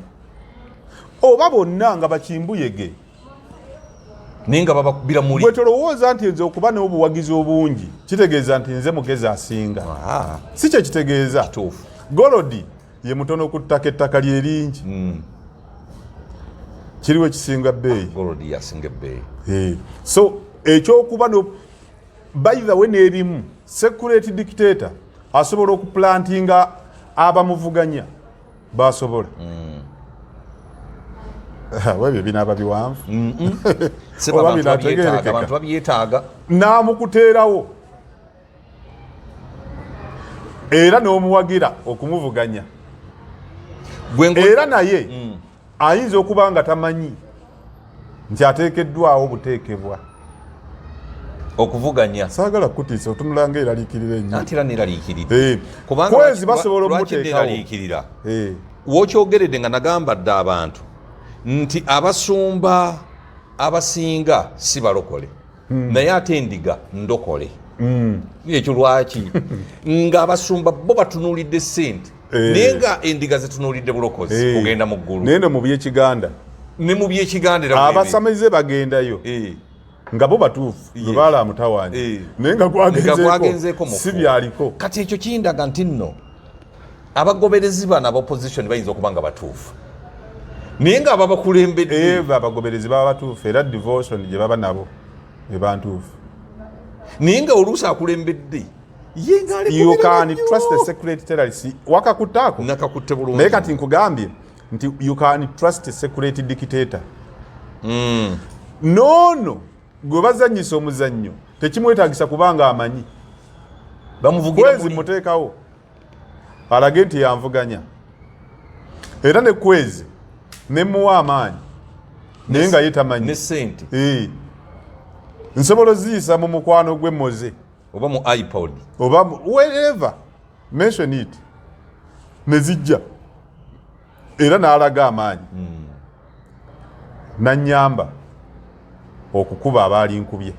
oba bonna nga bakimbuyege,
naye nga babakubira muli.
Bwe tolowooza nti nze okuba n'obuwagizi obungi kitegeeza nti nze mugezi asinga. Si kye kitegeeza.
Kituufu.
Gold ye mutono ku ttaka, ettaka lye lingi. Kiriwo ekisinga bbeeyi?
Gold yasinga ebbeeyi.
Eh, so ekyokuba no, by the way, n'ebimu secret dictator asobola okuplantinga abamuvuganya basobola. Webyo binaaba biwanvu.
Seba,
Oba
abantu babyetaaga.
binategeerekeka.
Abantu babyetaaga.
N'amukuteerawo era n'omuwagira okumuvuganya.
Gwe
Era naye ayinza okuba nga tamanyi nti ateekeddwawo buteekebwa
okuvuganya.
Saagala kutiisa, otunula nga eraliikirira ennyo.
Ate era neraliikiridde.
Eh,
kubanga
kwezi basobola
lwaki
omuteekawo.
neraliikirira?
Eh,
Wokyogeredde nga nagamba dda abantu nti abasumba abasinga si balokole, naye ate endiga ndokole. Ekyo lwaki ng'abasumba bo batunuulidde sente? Naye nga endiga zitunuulidde bulokozi, kugenda mu ggulu.
Naye no mu byekiganda,
ne mu byekiganda era
abasamize bagendayo nga bo batuufu, lubaale amutawaanya, naye nga
gwagenzeeko
si byaliko.
Kati ekyo kindaga nti nno abagoberezi bano aba opposition bayinza okuba nga batuufu, naye nga ababakulembedde
Eva, abagoberezi baba batuufu, era devotion gye baba nabo eba ntuufu.
Naye nga oluusi akulembedde ye nga
You can trust the secret terrorist. Wakakuttaako?
Nakakutte bulungi.
Naye kati nkugambye nti you can trust a secret dictator. Noono gwe bazanyisa omuzannyo tekimwetagisa kubanga amanyi
bamuvugira
Kwezi
muli.
Muteekawo alage nti yanvuganya, era ne Kwezi nemuwa amaanyi, naye nga ye tamanyi.
Ne sente.
Nsobola oziyisa mu mukwano gwe Moze
oba mu iPod.
Oba wherever, mention it, nezijja, era n'alaga amaanyi nanyamba okukuba abaali nkubye.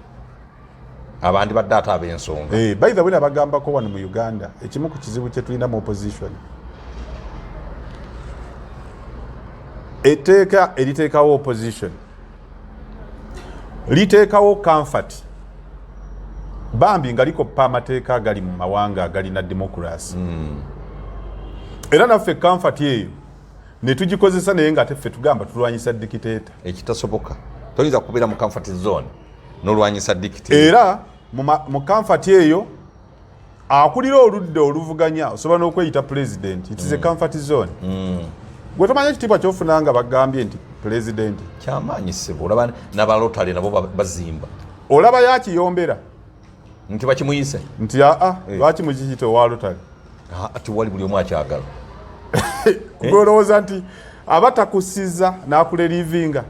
Abandi badde ate ab'ensonga.
By the way, nabagambako wano mu Uganda, ekimu ku kizibu kye tulina mu opposition, etteeka eriteekawo opposition liteekawo comfort bambi nga likoppa amateeka agali mu mawanga agalina democracy, era naffe comfort eyo ne tugikozesa, naye nga ate ffe tugamba tulwanyisa dictator.
Ekitasoboka, toyinza kubeera mu comfort zone n'olwanyisa dictator.
Era mu comfort eyo akulira oludda oluvuganya osobola n'okweyita president. It is a comfort zone. Gwe tomanya ekitiibwa kyofuna nga bagambye nti president.
Kyamaanyi ssebo. Olaba n'abalotale nabo bazimba.
Olaba yakiyombera
nti bakimuyise.
Nti aa, lwaki mukiyita owa lotale?
Ah, tiwali, buli omu akyagala.
Gwe olowooza nti aba takusiza n'akurelievinga?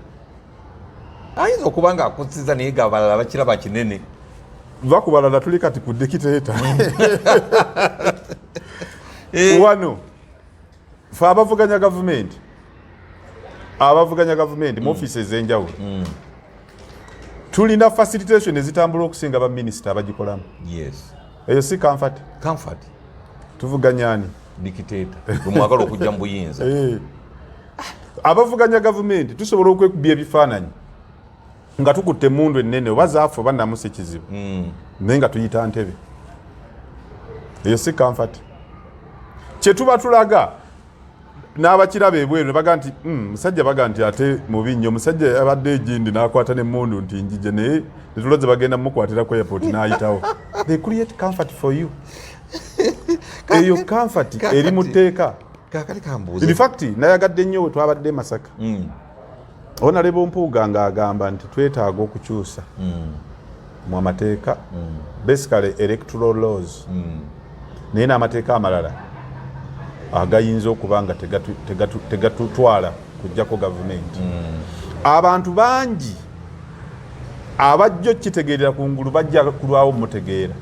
Ayinza okuba nga akusiza, naye nga abalala bakiraba kinene.
Va ku balala, tuli kati ku dictator. Wano fe abavuganya gavumenti, abavuganya gavumenti mu ofiisi ez'enjawulo, tulina facilitation ezitambula okusinga baminisita abagikolamu. Eyo si comfort?
Comfort.
Tuvuganya ani?
Dictator bwemwagala okujja mu buyinza.
Abavuganya gavumenti tusobola okwekubya ebifaananyi nga tukutte emundu ennene, oba zaafe oba namusi kizibu, naye nga tuyita ntebe. Eyo si comfort? Kyetuba tulaga n'abakiraba ebweru ne baga nti, musajja baga nti ate mubi nnyo, musajja yabadde egindi n'akwata n'emmundu nti njije, naye tetuloze bagenda mumukwatira ku airport n'ayitawo." They create comfort for you. Eyo comfort eri mu tteeka.
Kakati kambuuze.
In fact, nayagadde nnyo we twabadde e Masaka, Honorable Mpuuga ng'agamba nti twetaaga okukyusa mu amateeka, basically electoral laws, naye n'amateeka amalala agayinza okuba nga tegatutwala kujjako gavumenti. Abantu bangi abajja okitegeerera ku ngulu bajja kulwawo mutegeera,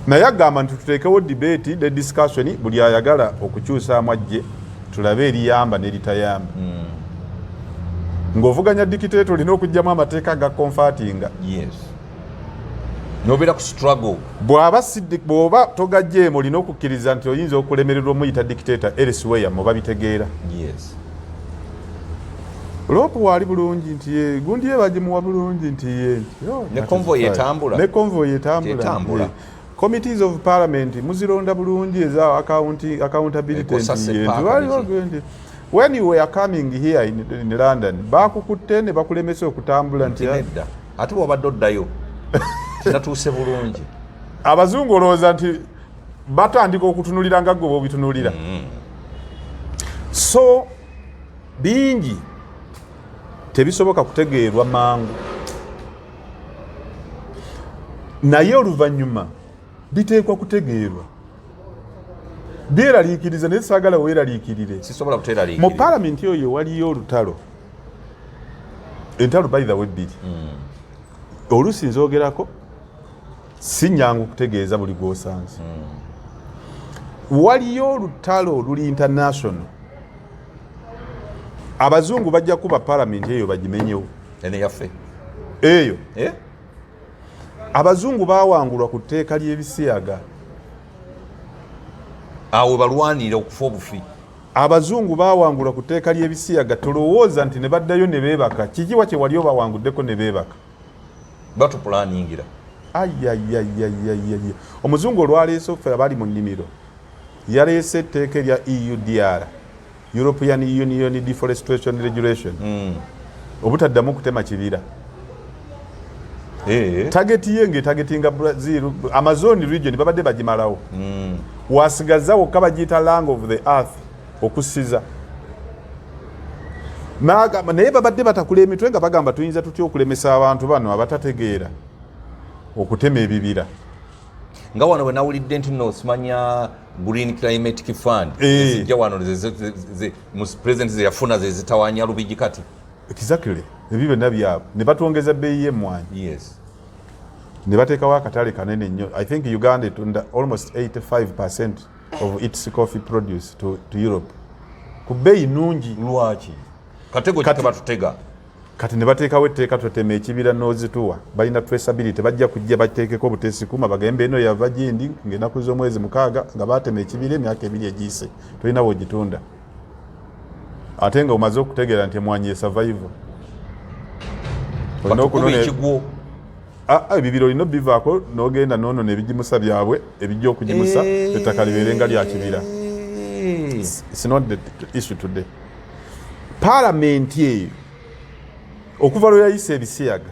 naye agamba nti tuteekewo debate ne discussion, buli ayagala okukyusaamu ajje tulabe eriyamba n'eritayamba. Ng'ovuganya dictator olina okuggyamu amateeka aga comfortinga.
Yes, nobeera ku struggle.
Bw'aba si bw'oba togagyeemu, olina okukkiriza nti oyinza okulemererwa omuyita dictator elsewhere muba bitegeera. LOP waali bulungi nti ye gundi ye bagimuwa bulungi nti ye nti, oh,
Ne convoy etambula.
Ne convoy etambula.
Etambula.
Committees of parliament muzironda bulungi eza accountability
Ekosase
nti ye, nti
paaka
waliwo
biki.
gundi. When you were coming here in London, bakukutte ne bakulemesa okutambula nti
nti nedda, ate bwobadde oddayo tinatuuse bulungi.
Abazungu olowooza nti batandika okutunulira nga gwe bwobitunulira? So bingi tebisoboka kutegeerwa mangu, naye oluvannyuma biteekwa kutegeerwa. Byeraliikiriza, naye saagala weeraliikirire.
Sisobola
Mu
buteeraliikirira.
Palamenti oyo waliyo olutalo, entalo by the way bbiri. Oluusi nzogerako, si nyangu kutegeeza buli gwosanze. Waliyo olutalo oluli international. Abazungu bajja kuba palamenti eyo bagimenyewo.
Ene yaffe?
Eyo.
Eh?
Abazungu bawangulwa ku tteeka ly'ebisiyaga.
Awo balwanira okufa obufi.
Abazungu bawangula ku tteeka ly'ebisiyaga, tolowooza nti ne baddayo ne beebaka. Kikiwa kye wali obawanguddeko ne beebaka?
Batupulaningira.
Ayayayayaya, omuzungu olwaleese ffe abali mu nnimiro, yaleese etteeka erya EUDR, European Union Deforestation Regulation, obutaddamu kutema kibira. Target ye ng'etargetinga Brazil, Amazon region babadde bagimalawo. Wasigaza wokka bagiyita lung of the earth okusiza. N'agamba naye babadde batakula emitwe nga bagamba, tuyinza tutya okulemesa abantu bano abatategeera okutema ebibira?
Nga wano bwe nawulidde nti no simanya Green Climatic Fund ezijja wano president zeyafuna zezitawanya Lubigi kati.
Exactly, ebyo byonna byabwe ne batwongeza bbeeyi y'emmwanyi ne bateekawo akatale kanene nnyo. I think Uganda etunda almost 85% of its coffee produce to Europe ku bbeeyi nnungi.
Lwaki katego kitebatutega?
Kati ne bateekawo etteeka, totema ekibira n'ozituwa. Balina traceability, bajja kujja bateekeko obuteesikuma, bagambe eno yava gindi ng'ennaku z'omwezi 6 nga baatema ekibira emyaka 2 egiyise, tolina wogitunda, ate nga omaze okutegeera nti emwanyi esurvive. Olina
batukuba
okunona
ekigwo.
Ah, ah, ebibira olina obivaako n'ogenda noonona ebigimusa byabwe ebijja okugimusa ettaka libeere nga lya kibira. It's not the issue today. Paalamenti eyo okuva lwe yayisa ebisiyaga,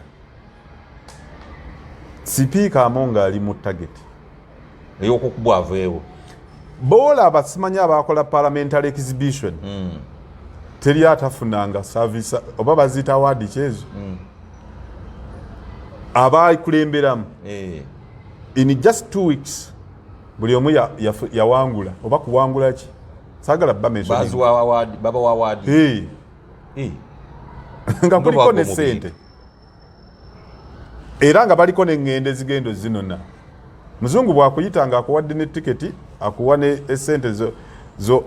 Sipiika Amonga ali mu target
ey'okukubwa aveewo.
Boolaba simanyi abakola parliamentary exhibition, teri atafunanga service oba baziyita award kyezo abakulemberamu. In just 2 weeks buli omu yawangula oba kuwangula ki, saagala ba mentioning.
Baziwa award, babawa award.
Hey, nga kuliko
bagwa
ne
mu
sente era nga baliko neŋŋendo ezigendo zinona. Muzungu bwakuyita nga akuwadde ne tiketi, akuwa ne esente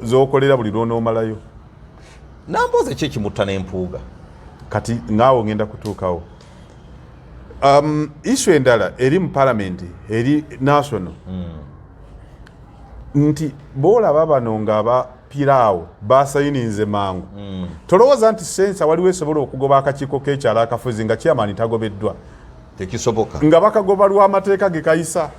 zokolera buli lwonoomalayo.
Nambooze ki ekimutta n'empuuga?
Kati naawe ngenda kutuukawo. Issue endala eri mu palamenti eri national nti boolaba bano nga abapiraawo basayininze mangu, tolowooza nti sensa waliwo esobola okugoba akakiiko k'ekyalo akafuzi nga chairman tagobeddwa.
Tekisoboka.
Nga bakagoba lw'amateeka ge kayisa.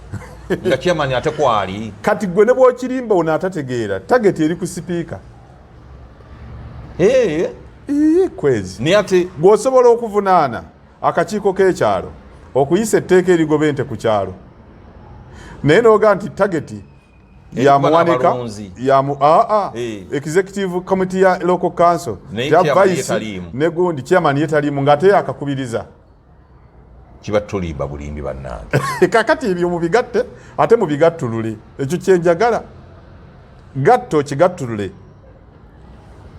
Nga chairman ate kwali.
Kati gwe ne bw'okirimba ono atategeera, target eri ku sipiika. Ii, kwezi
Naye ate
gw'osobola okuvunaana akakiiko k'ekyalo okuyisa etteeka erigoba ente ku kyalo, naye n'oga nti target ya
Erikuba
muwanika
n'abalonzi.
ya aa executive committee ya local council
Naye
ya
chairman ye
vice
taliimu.
Ne gundi chairman ye taliimu ng'ate yakakubiriza.
Kiba tulimba bulimbi, bannange.
Kakati ebyo mubigatte ate mubigattulule. Ekyo kyenjagala, gatta okigattulule.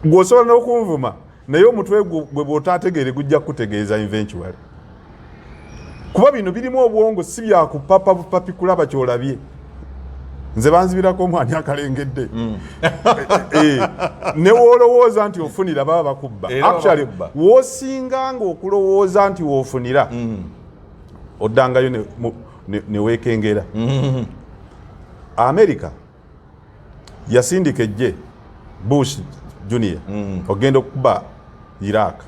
Gw'osobola n'okunvuma, naye omutwe gwe bw'otaategeere gujja kukutegeeza eventually, kuba bino birimu obwongo, si byakupapa bupapi kulaba kyolabye. Nze banzibirako omwani akalengedde. Eh, ne woolowooza nti ofunira, baba bakubba.
Era baba
Actually,
bakubba.
woosinga nga okulowooza nti woofunira, oddangayo ne weekengera. America yasindika ejje Bush Junior ogenda okukuba Iraq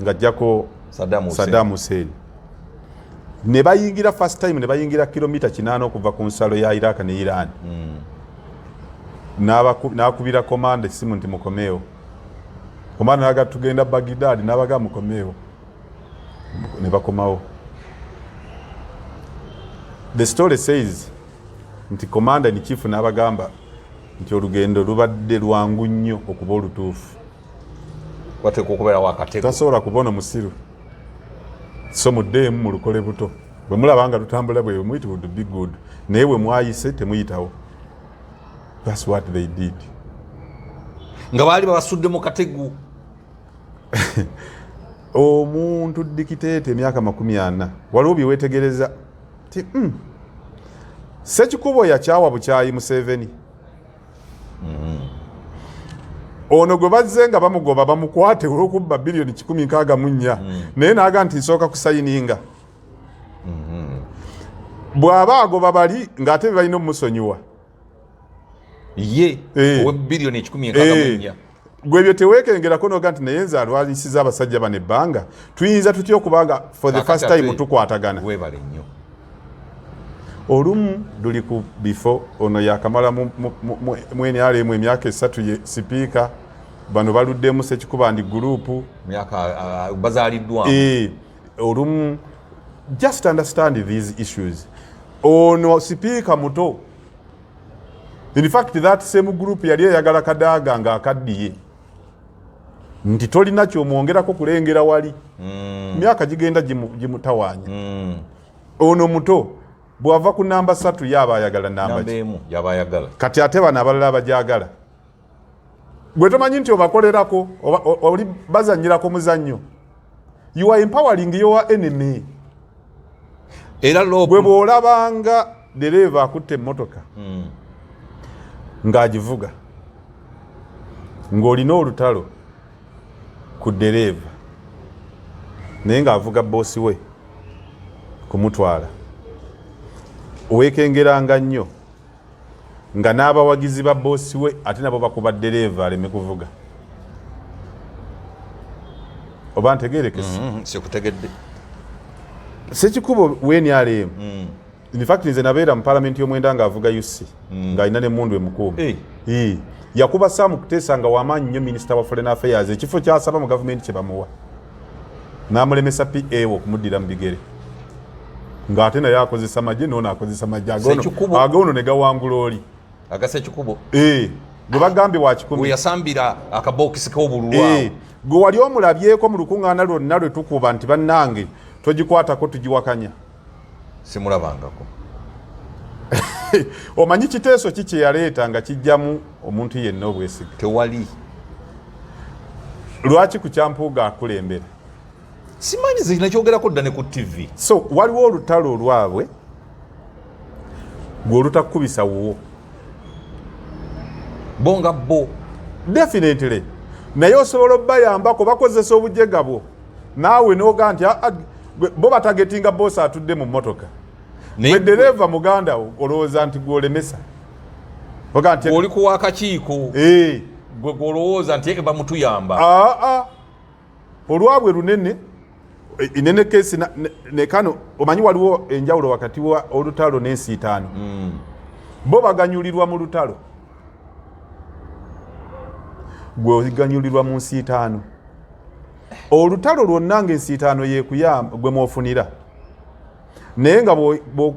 ng'ajjako
Saddam Hussein.
Saddam Hussein. Ne bayingira first time, ne bayingira kilomita 8 okuva ku nsalo ya Iraq ne Iran. N'akubira commander essimu nti mukomeewo. Commander naga tugenda Baghdad, n'abaga mukomeewo, ne bakomawo. The story says nti commander in chief n'abagamba nti olugendo lubadde lwangu nnyo okuba olutuufu.
Wateekwa okubeerawo akatego.
Tasobola kubona musiru, so muddeemu mulukole buto. Bwe mulaba nga lutambula bwe it would be good, naye bwe mwayise temuyitawo. That's what they did.
Nga baali babasudde mu katego.
Omuntu dictator emyaka 40, waliwo bye weetegereza ti Sekikubo yakyawa bukyayi Museveni. Ono gwe bazze nga bamugoba bamukwate olwokubba biliyoni 164, naye naga nti nsooka kusayininga. Bw'aba agoba bali ng'ate be balina omumusonyiwa.
Ye
Eh.
owe 164 biliyoni.
Gwe ebyo teweekengerako noga nti naye nze alwanyisiza abasajja bano ebbanga, tuyinza tutya okubanga for the first time tukwatagana?
Webale nnyo.
Olumu luli ku bifo, ono yakamala mu NRM emyaka 3, ye sipiika, bano baluddemu Sekikubo and group.
Myaka bazaaliddwamu.
Eh, olumu just understand these issues. Ono sipiika muto. In fact, that same group yali eyagala Kadaaga ng'akaddiye, nti tolina kyomwongerako kulengera wali. Myaka gigenda gimutawaanya. Ono muto, bw'ava ku namba 3 yaaba ayagala namba
namba
ki?
Emu yaba ayagala.
Kati ate bano abalala abajagala, gwe tomanyi nti obakolerako oli bazanyirako muzannyo. You are empowering your enemy.
Era LOP
Gwe bw'olabanga dereeva akutta emmotoka ng'agivuga, ng'olina olutalo ku dereeva naye ng'avuga boosi we kumutwala, weekengeranga nnyo nga n'abawagizi ba boosi we ate nabo bakuba dereeva aleme kuvuga. Oba ntegerekese?
Sikutegedde.
Sekikubo we NRM, in fact nze nabeera mu palamenti y'omwenda ng'avuga UC, ng'alina n'emmundu emukuuma.
Eh.
Yakuba Sam Kuteesa nga wamaanyi nnyo, minisita wa foreign affairs, ekifo kyasaba mu gavumenti kye bamuwa, n'amulemesa pa okumuddira mu bigere, ng'ate naye akozesa magye, noono akozesa magye
Sekikubo.
Agoono ne gawangula oli.
Agasekikubo.
Eh, gwe bagambye wa 100.
We yasambira akabokisi k'obululu.
Eh,
Awo.
Gwe wali omulabyeko mu lukuŋŋaana lwonna lwe tukuba nti bannange togikwatako, tugiwakanya?
Simulabangako.
Omanyi kiteeso ki kye yaleeta nga kijjamu omuntu yenna obwesige?
Tewali.
Lwaki ku kyampuuga akulembera?
Simanyi, zinakyogerako dda ne ku TV.
So waliwo olutalo olwabwe gwe olutakubisa wuwo.
Bo nga bo.
Definitely, naye osobola obbayambako, bakozesa obujega bwo naawe noga nti "Ah, ah, bo batagetinga boosi atudde mu mmotoka."
Naye
Gwe dereeva muganda wo olowooza nti gwolemesa, oga nti
oli kuwa akakiiko.
Eh,
gwe gwolowooza nti eke bamutuyamba.
Aa, olwabwe lunene inene kesi nekano. Omanyi waliwo enjawulo wakati wa olutalo n'ensiitaano. Bo baganyulirwa mu lutalo, gwe oganyulirwa mu nsiitaano. Olutalo lwonna nga ensiitaano yekuyamba gwe mwofunira, naye nga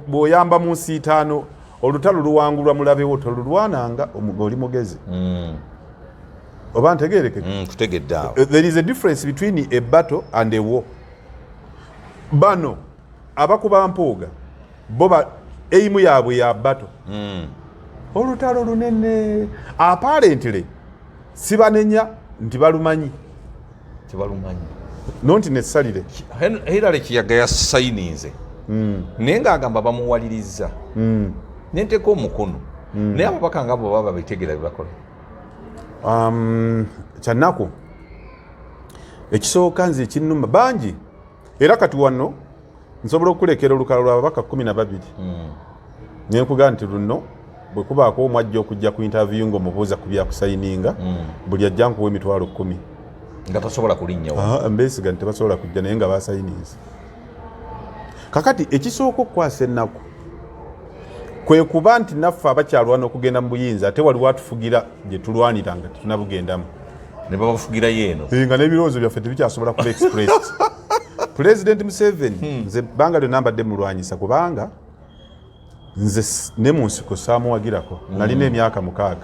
bw'oyamba mu nsiitaano, olutalo luwangulwa mulabewo. Tolulwananga oli mugezi. Oba ntegerekeke?
Kutegedde awo.
There is a difference between a battle and a war. Bano abakuba Mpuuga bo aim yaabwe ya battle, olutalo lunene. Apparently sibanenya nti balumanyi.
Tebalumanyi.
Nonti nessalire.
Hillary Kiyaga yasayininze, naye ng'agamba bamuwaliriza nenteeka omukono, naye ababaka nga bo baba babitegeera byebakola?
Kyanaku ekisooka nze ekinnuma bangi, era kati wano nsobola okukulekera olukala lw'ababaka 12 nenkugaa nti luno bwe kubaako omwajja okujja ku interview ng'omubuuza ku byakusayininga, buli ajja nkuwa 100,000.
Nga tasobola kulinnya wa.
Ah, mbeesiga nti tebasobola kujja, naye nga basayininze. Kakati ekisooka okukwasa ennaku kwe kuba nti naffe abakyalwana okugenda mu buyinza, ate waliwo atufugira gye tulwanira nga tetunabugendamu.
Ne babafugirayo eno.
Eh, nga n'ebirowoozo byaffe tebikyasobola kuba expressed. President Museveni, nze bbanga lyonna mbadde mulwanyisa, kubanga nze ne mu nsiko saamuwagirako. Nalina emyaka 6,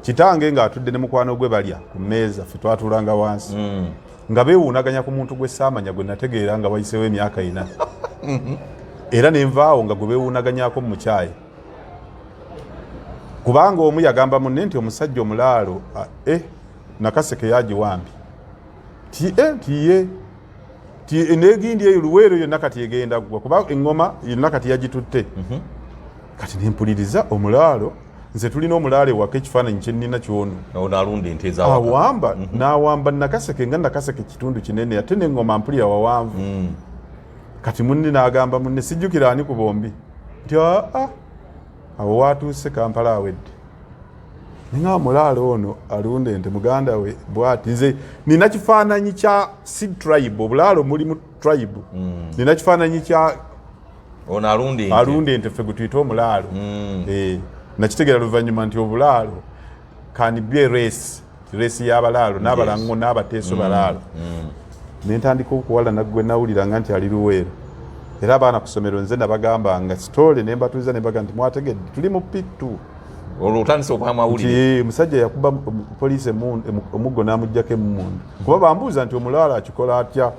kitange ng'atudde ne mukwano gwe balya ku mmeeza, ffe twatuulanga wansi nga beewuunaganya ku muntu gwe saamanya, gwe nategeera nga wayiseewo emyaka 4, era nenvaawo nga gwe beewuunaganyako mu mukyayi, kubanga omu yagamba munne nti omusajja omulaalo Nakaseke yagiwambi ti ti ye ti negindi eyo Luweero yonna kati egenda gwa, kuba eŋŋoma yonna kati yagitutte. Kati nempuliriza omulaalo, nze tulina omulaalo ewaka, ekifaananyi kyenina kyono.
Ono alunda ente ezawaka.
Awamba n'awamba Nakaseke, nga Nakaseke kitundu kinene, ate neŋŋoma mpulira wawanvu. Kati munne n'agamba munne, sijjukira ani ku bombi, nti aa, awo watuuse Kampala awedde. Ninga mulaalo ono alunda ente muganda we bwati. Nze nina kifaananyi kya si tribe, obulaalo mulimu tribe. Nina kifaananyi kya
ono alunda ente.
Alunda ente ffe gwe tuyita omulaalo. Nakitegeera luvannyuma nti obulaalo can be a race, race y'abalaalo n'abalango n'abateeso balaalo. Nentandika okuwalana gwe nawuliranga nti ali Luweero. Era abaana ku ssomero nze nabagambanga story, ne mbatuuza ne mbaga nti mwategedde tuli mu P2.
Olwo otandise okuba amawulire.
Nti omusajja yakuba poliisi omuggo n'amuggyako emmundu, kuba bambuuza nti omulaalo akikola atya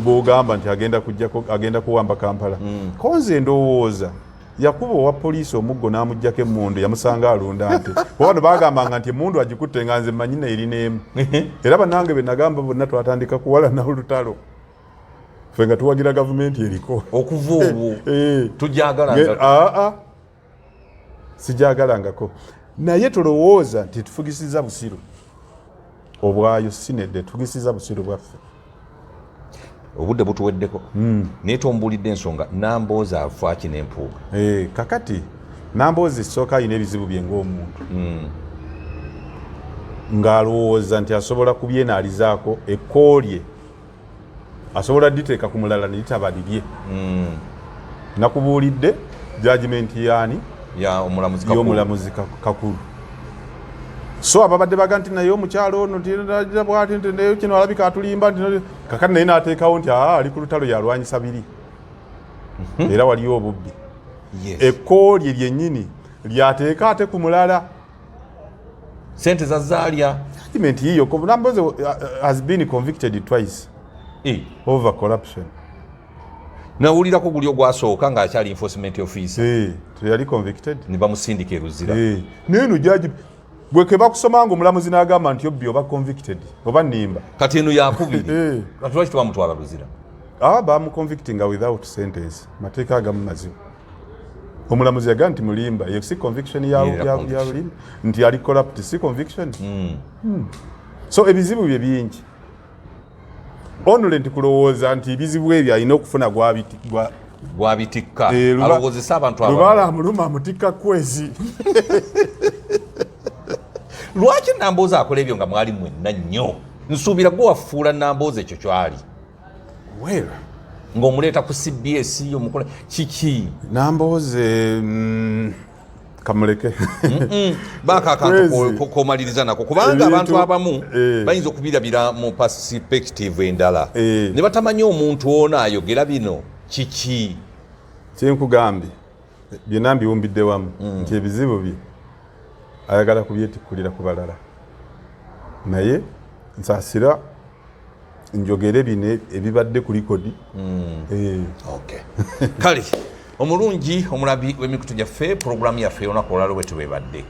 gw'ogamba nti agenda kujjako, agenda kuwamba Kampala. Ko nze ndowooza yakuba owa poliisi omuggo n'amuggyako emmundu, yamusanga alunda nte, kuba bano bagambanga nti emmundu agikutte, nga nze mmanyi neerina emu. Era bannange be nagamba bonna twatandika kuwalana olutalo, ffe nga tuwagira gavumenti eriko.
Okuva olwo tujagala.
Aa, sijagalangako, naye tolowooza nti tufugisiza busiru obwayo, sinedde tufugisiza busiru bwaffe.
Obudde butuweddeko, naye tombulidde ensonga Namboozi afaaki n'Empuuga.
Kakati Namboozi sooka alina ebizibu bye ng'omuntu, ng'alowooza nti asobola kubyenaalizaako ekkoolye, asobola diteeka ku mulala ne litaba lirye. Nakubuulidde judgment yaani?
Ya omulamuzi Kakulu.
Y'omulamuzi Kakulu. So ababadde baga nti naye omukyalo ono nti bwati nti naye kino alabika atulimba, nti kakati naye n'ateekawo nti aa, ali ku lutalo yalwanyisa biri, era waliyo obubbi. Ekkoolye lyennyini lyateeka ate ku mulala.
Sente zazaalya.
Judgment yiyo. Namboze has been convicted twice over corruption.
Nawulirako guli ogwasooka ng'akyali enforcement officer.
Teyali convicted.
Ne bamusindika e Luzira.
Naye no jaji gwe ke bakusoma nga omulamuzi n'agamba nti obbi oba convicted oba nimba.
Kati eno yakubiri. Kati lwaki tebamutwala Luzira?
Ah, bamuconvictinga without sentence. Mateeka agamu mazibu. Omulamuzi yagamba nti mulimba, ye si conviction
Yeah,
ya
conviction.
bulimba nti ali corrupt, si conviction. So ebizibu bye bingi onule nti kulowooza nti ebizibu ebyo alina okufuna
gwabitikka.
Eh,
alowoozesa abantu
lubaala
abalala.
Amuluma amutikka kwezi.
Lwaki Namboozi akola ebyo nga mwali mwenna nnyo? Nsuubira gwe wafuula Namboozi ekyo kyali
well
ng'omuleeta ku CBS, omukola kiki?
Nambooze kamuleke.
Baako akantu
Kwezi.
komaliriza nako, kubanga abantu abamu bayinza okubirabira mu perspective endala ne batamanya omuntu ono ayogera bino kiki.
Kyenkugambye byonna mbiwumbidde wamu nti ebizibu bye ayagala kubyetikkulira ku balala, naye nsaasira njogere bino ebibadde ku record.
Okay. Kale omulungi omulabi w'emikutu gyaffe, puroguramu yaffe olunaku olwalo bwe tubebadde.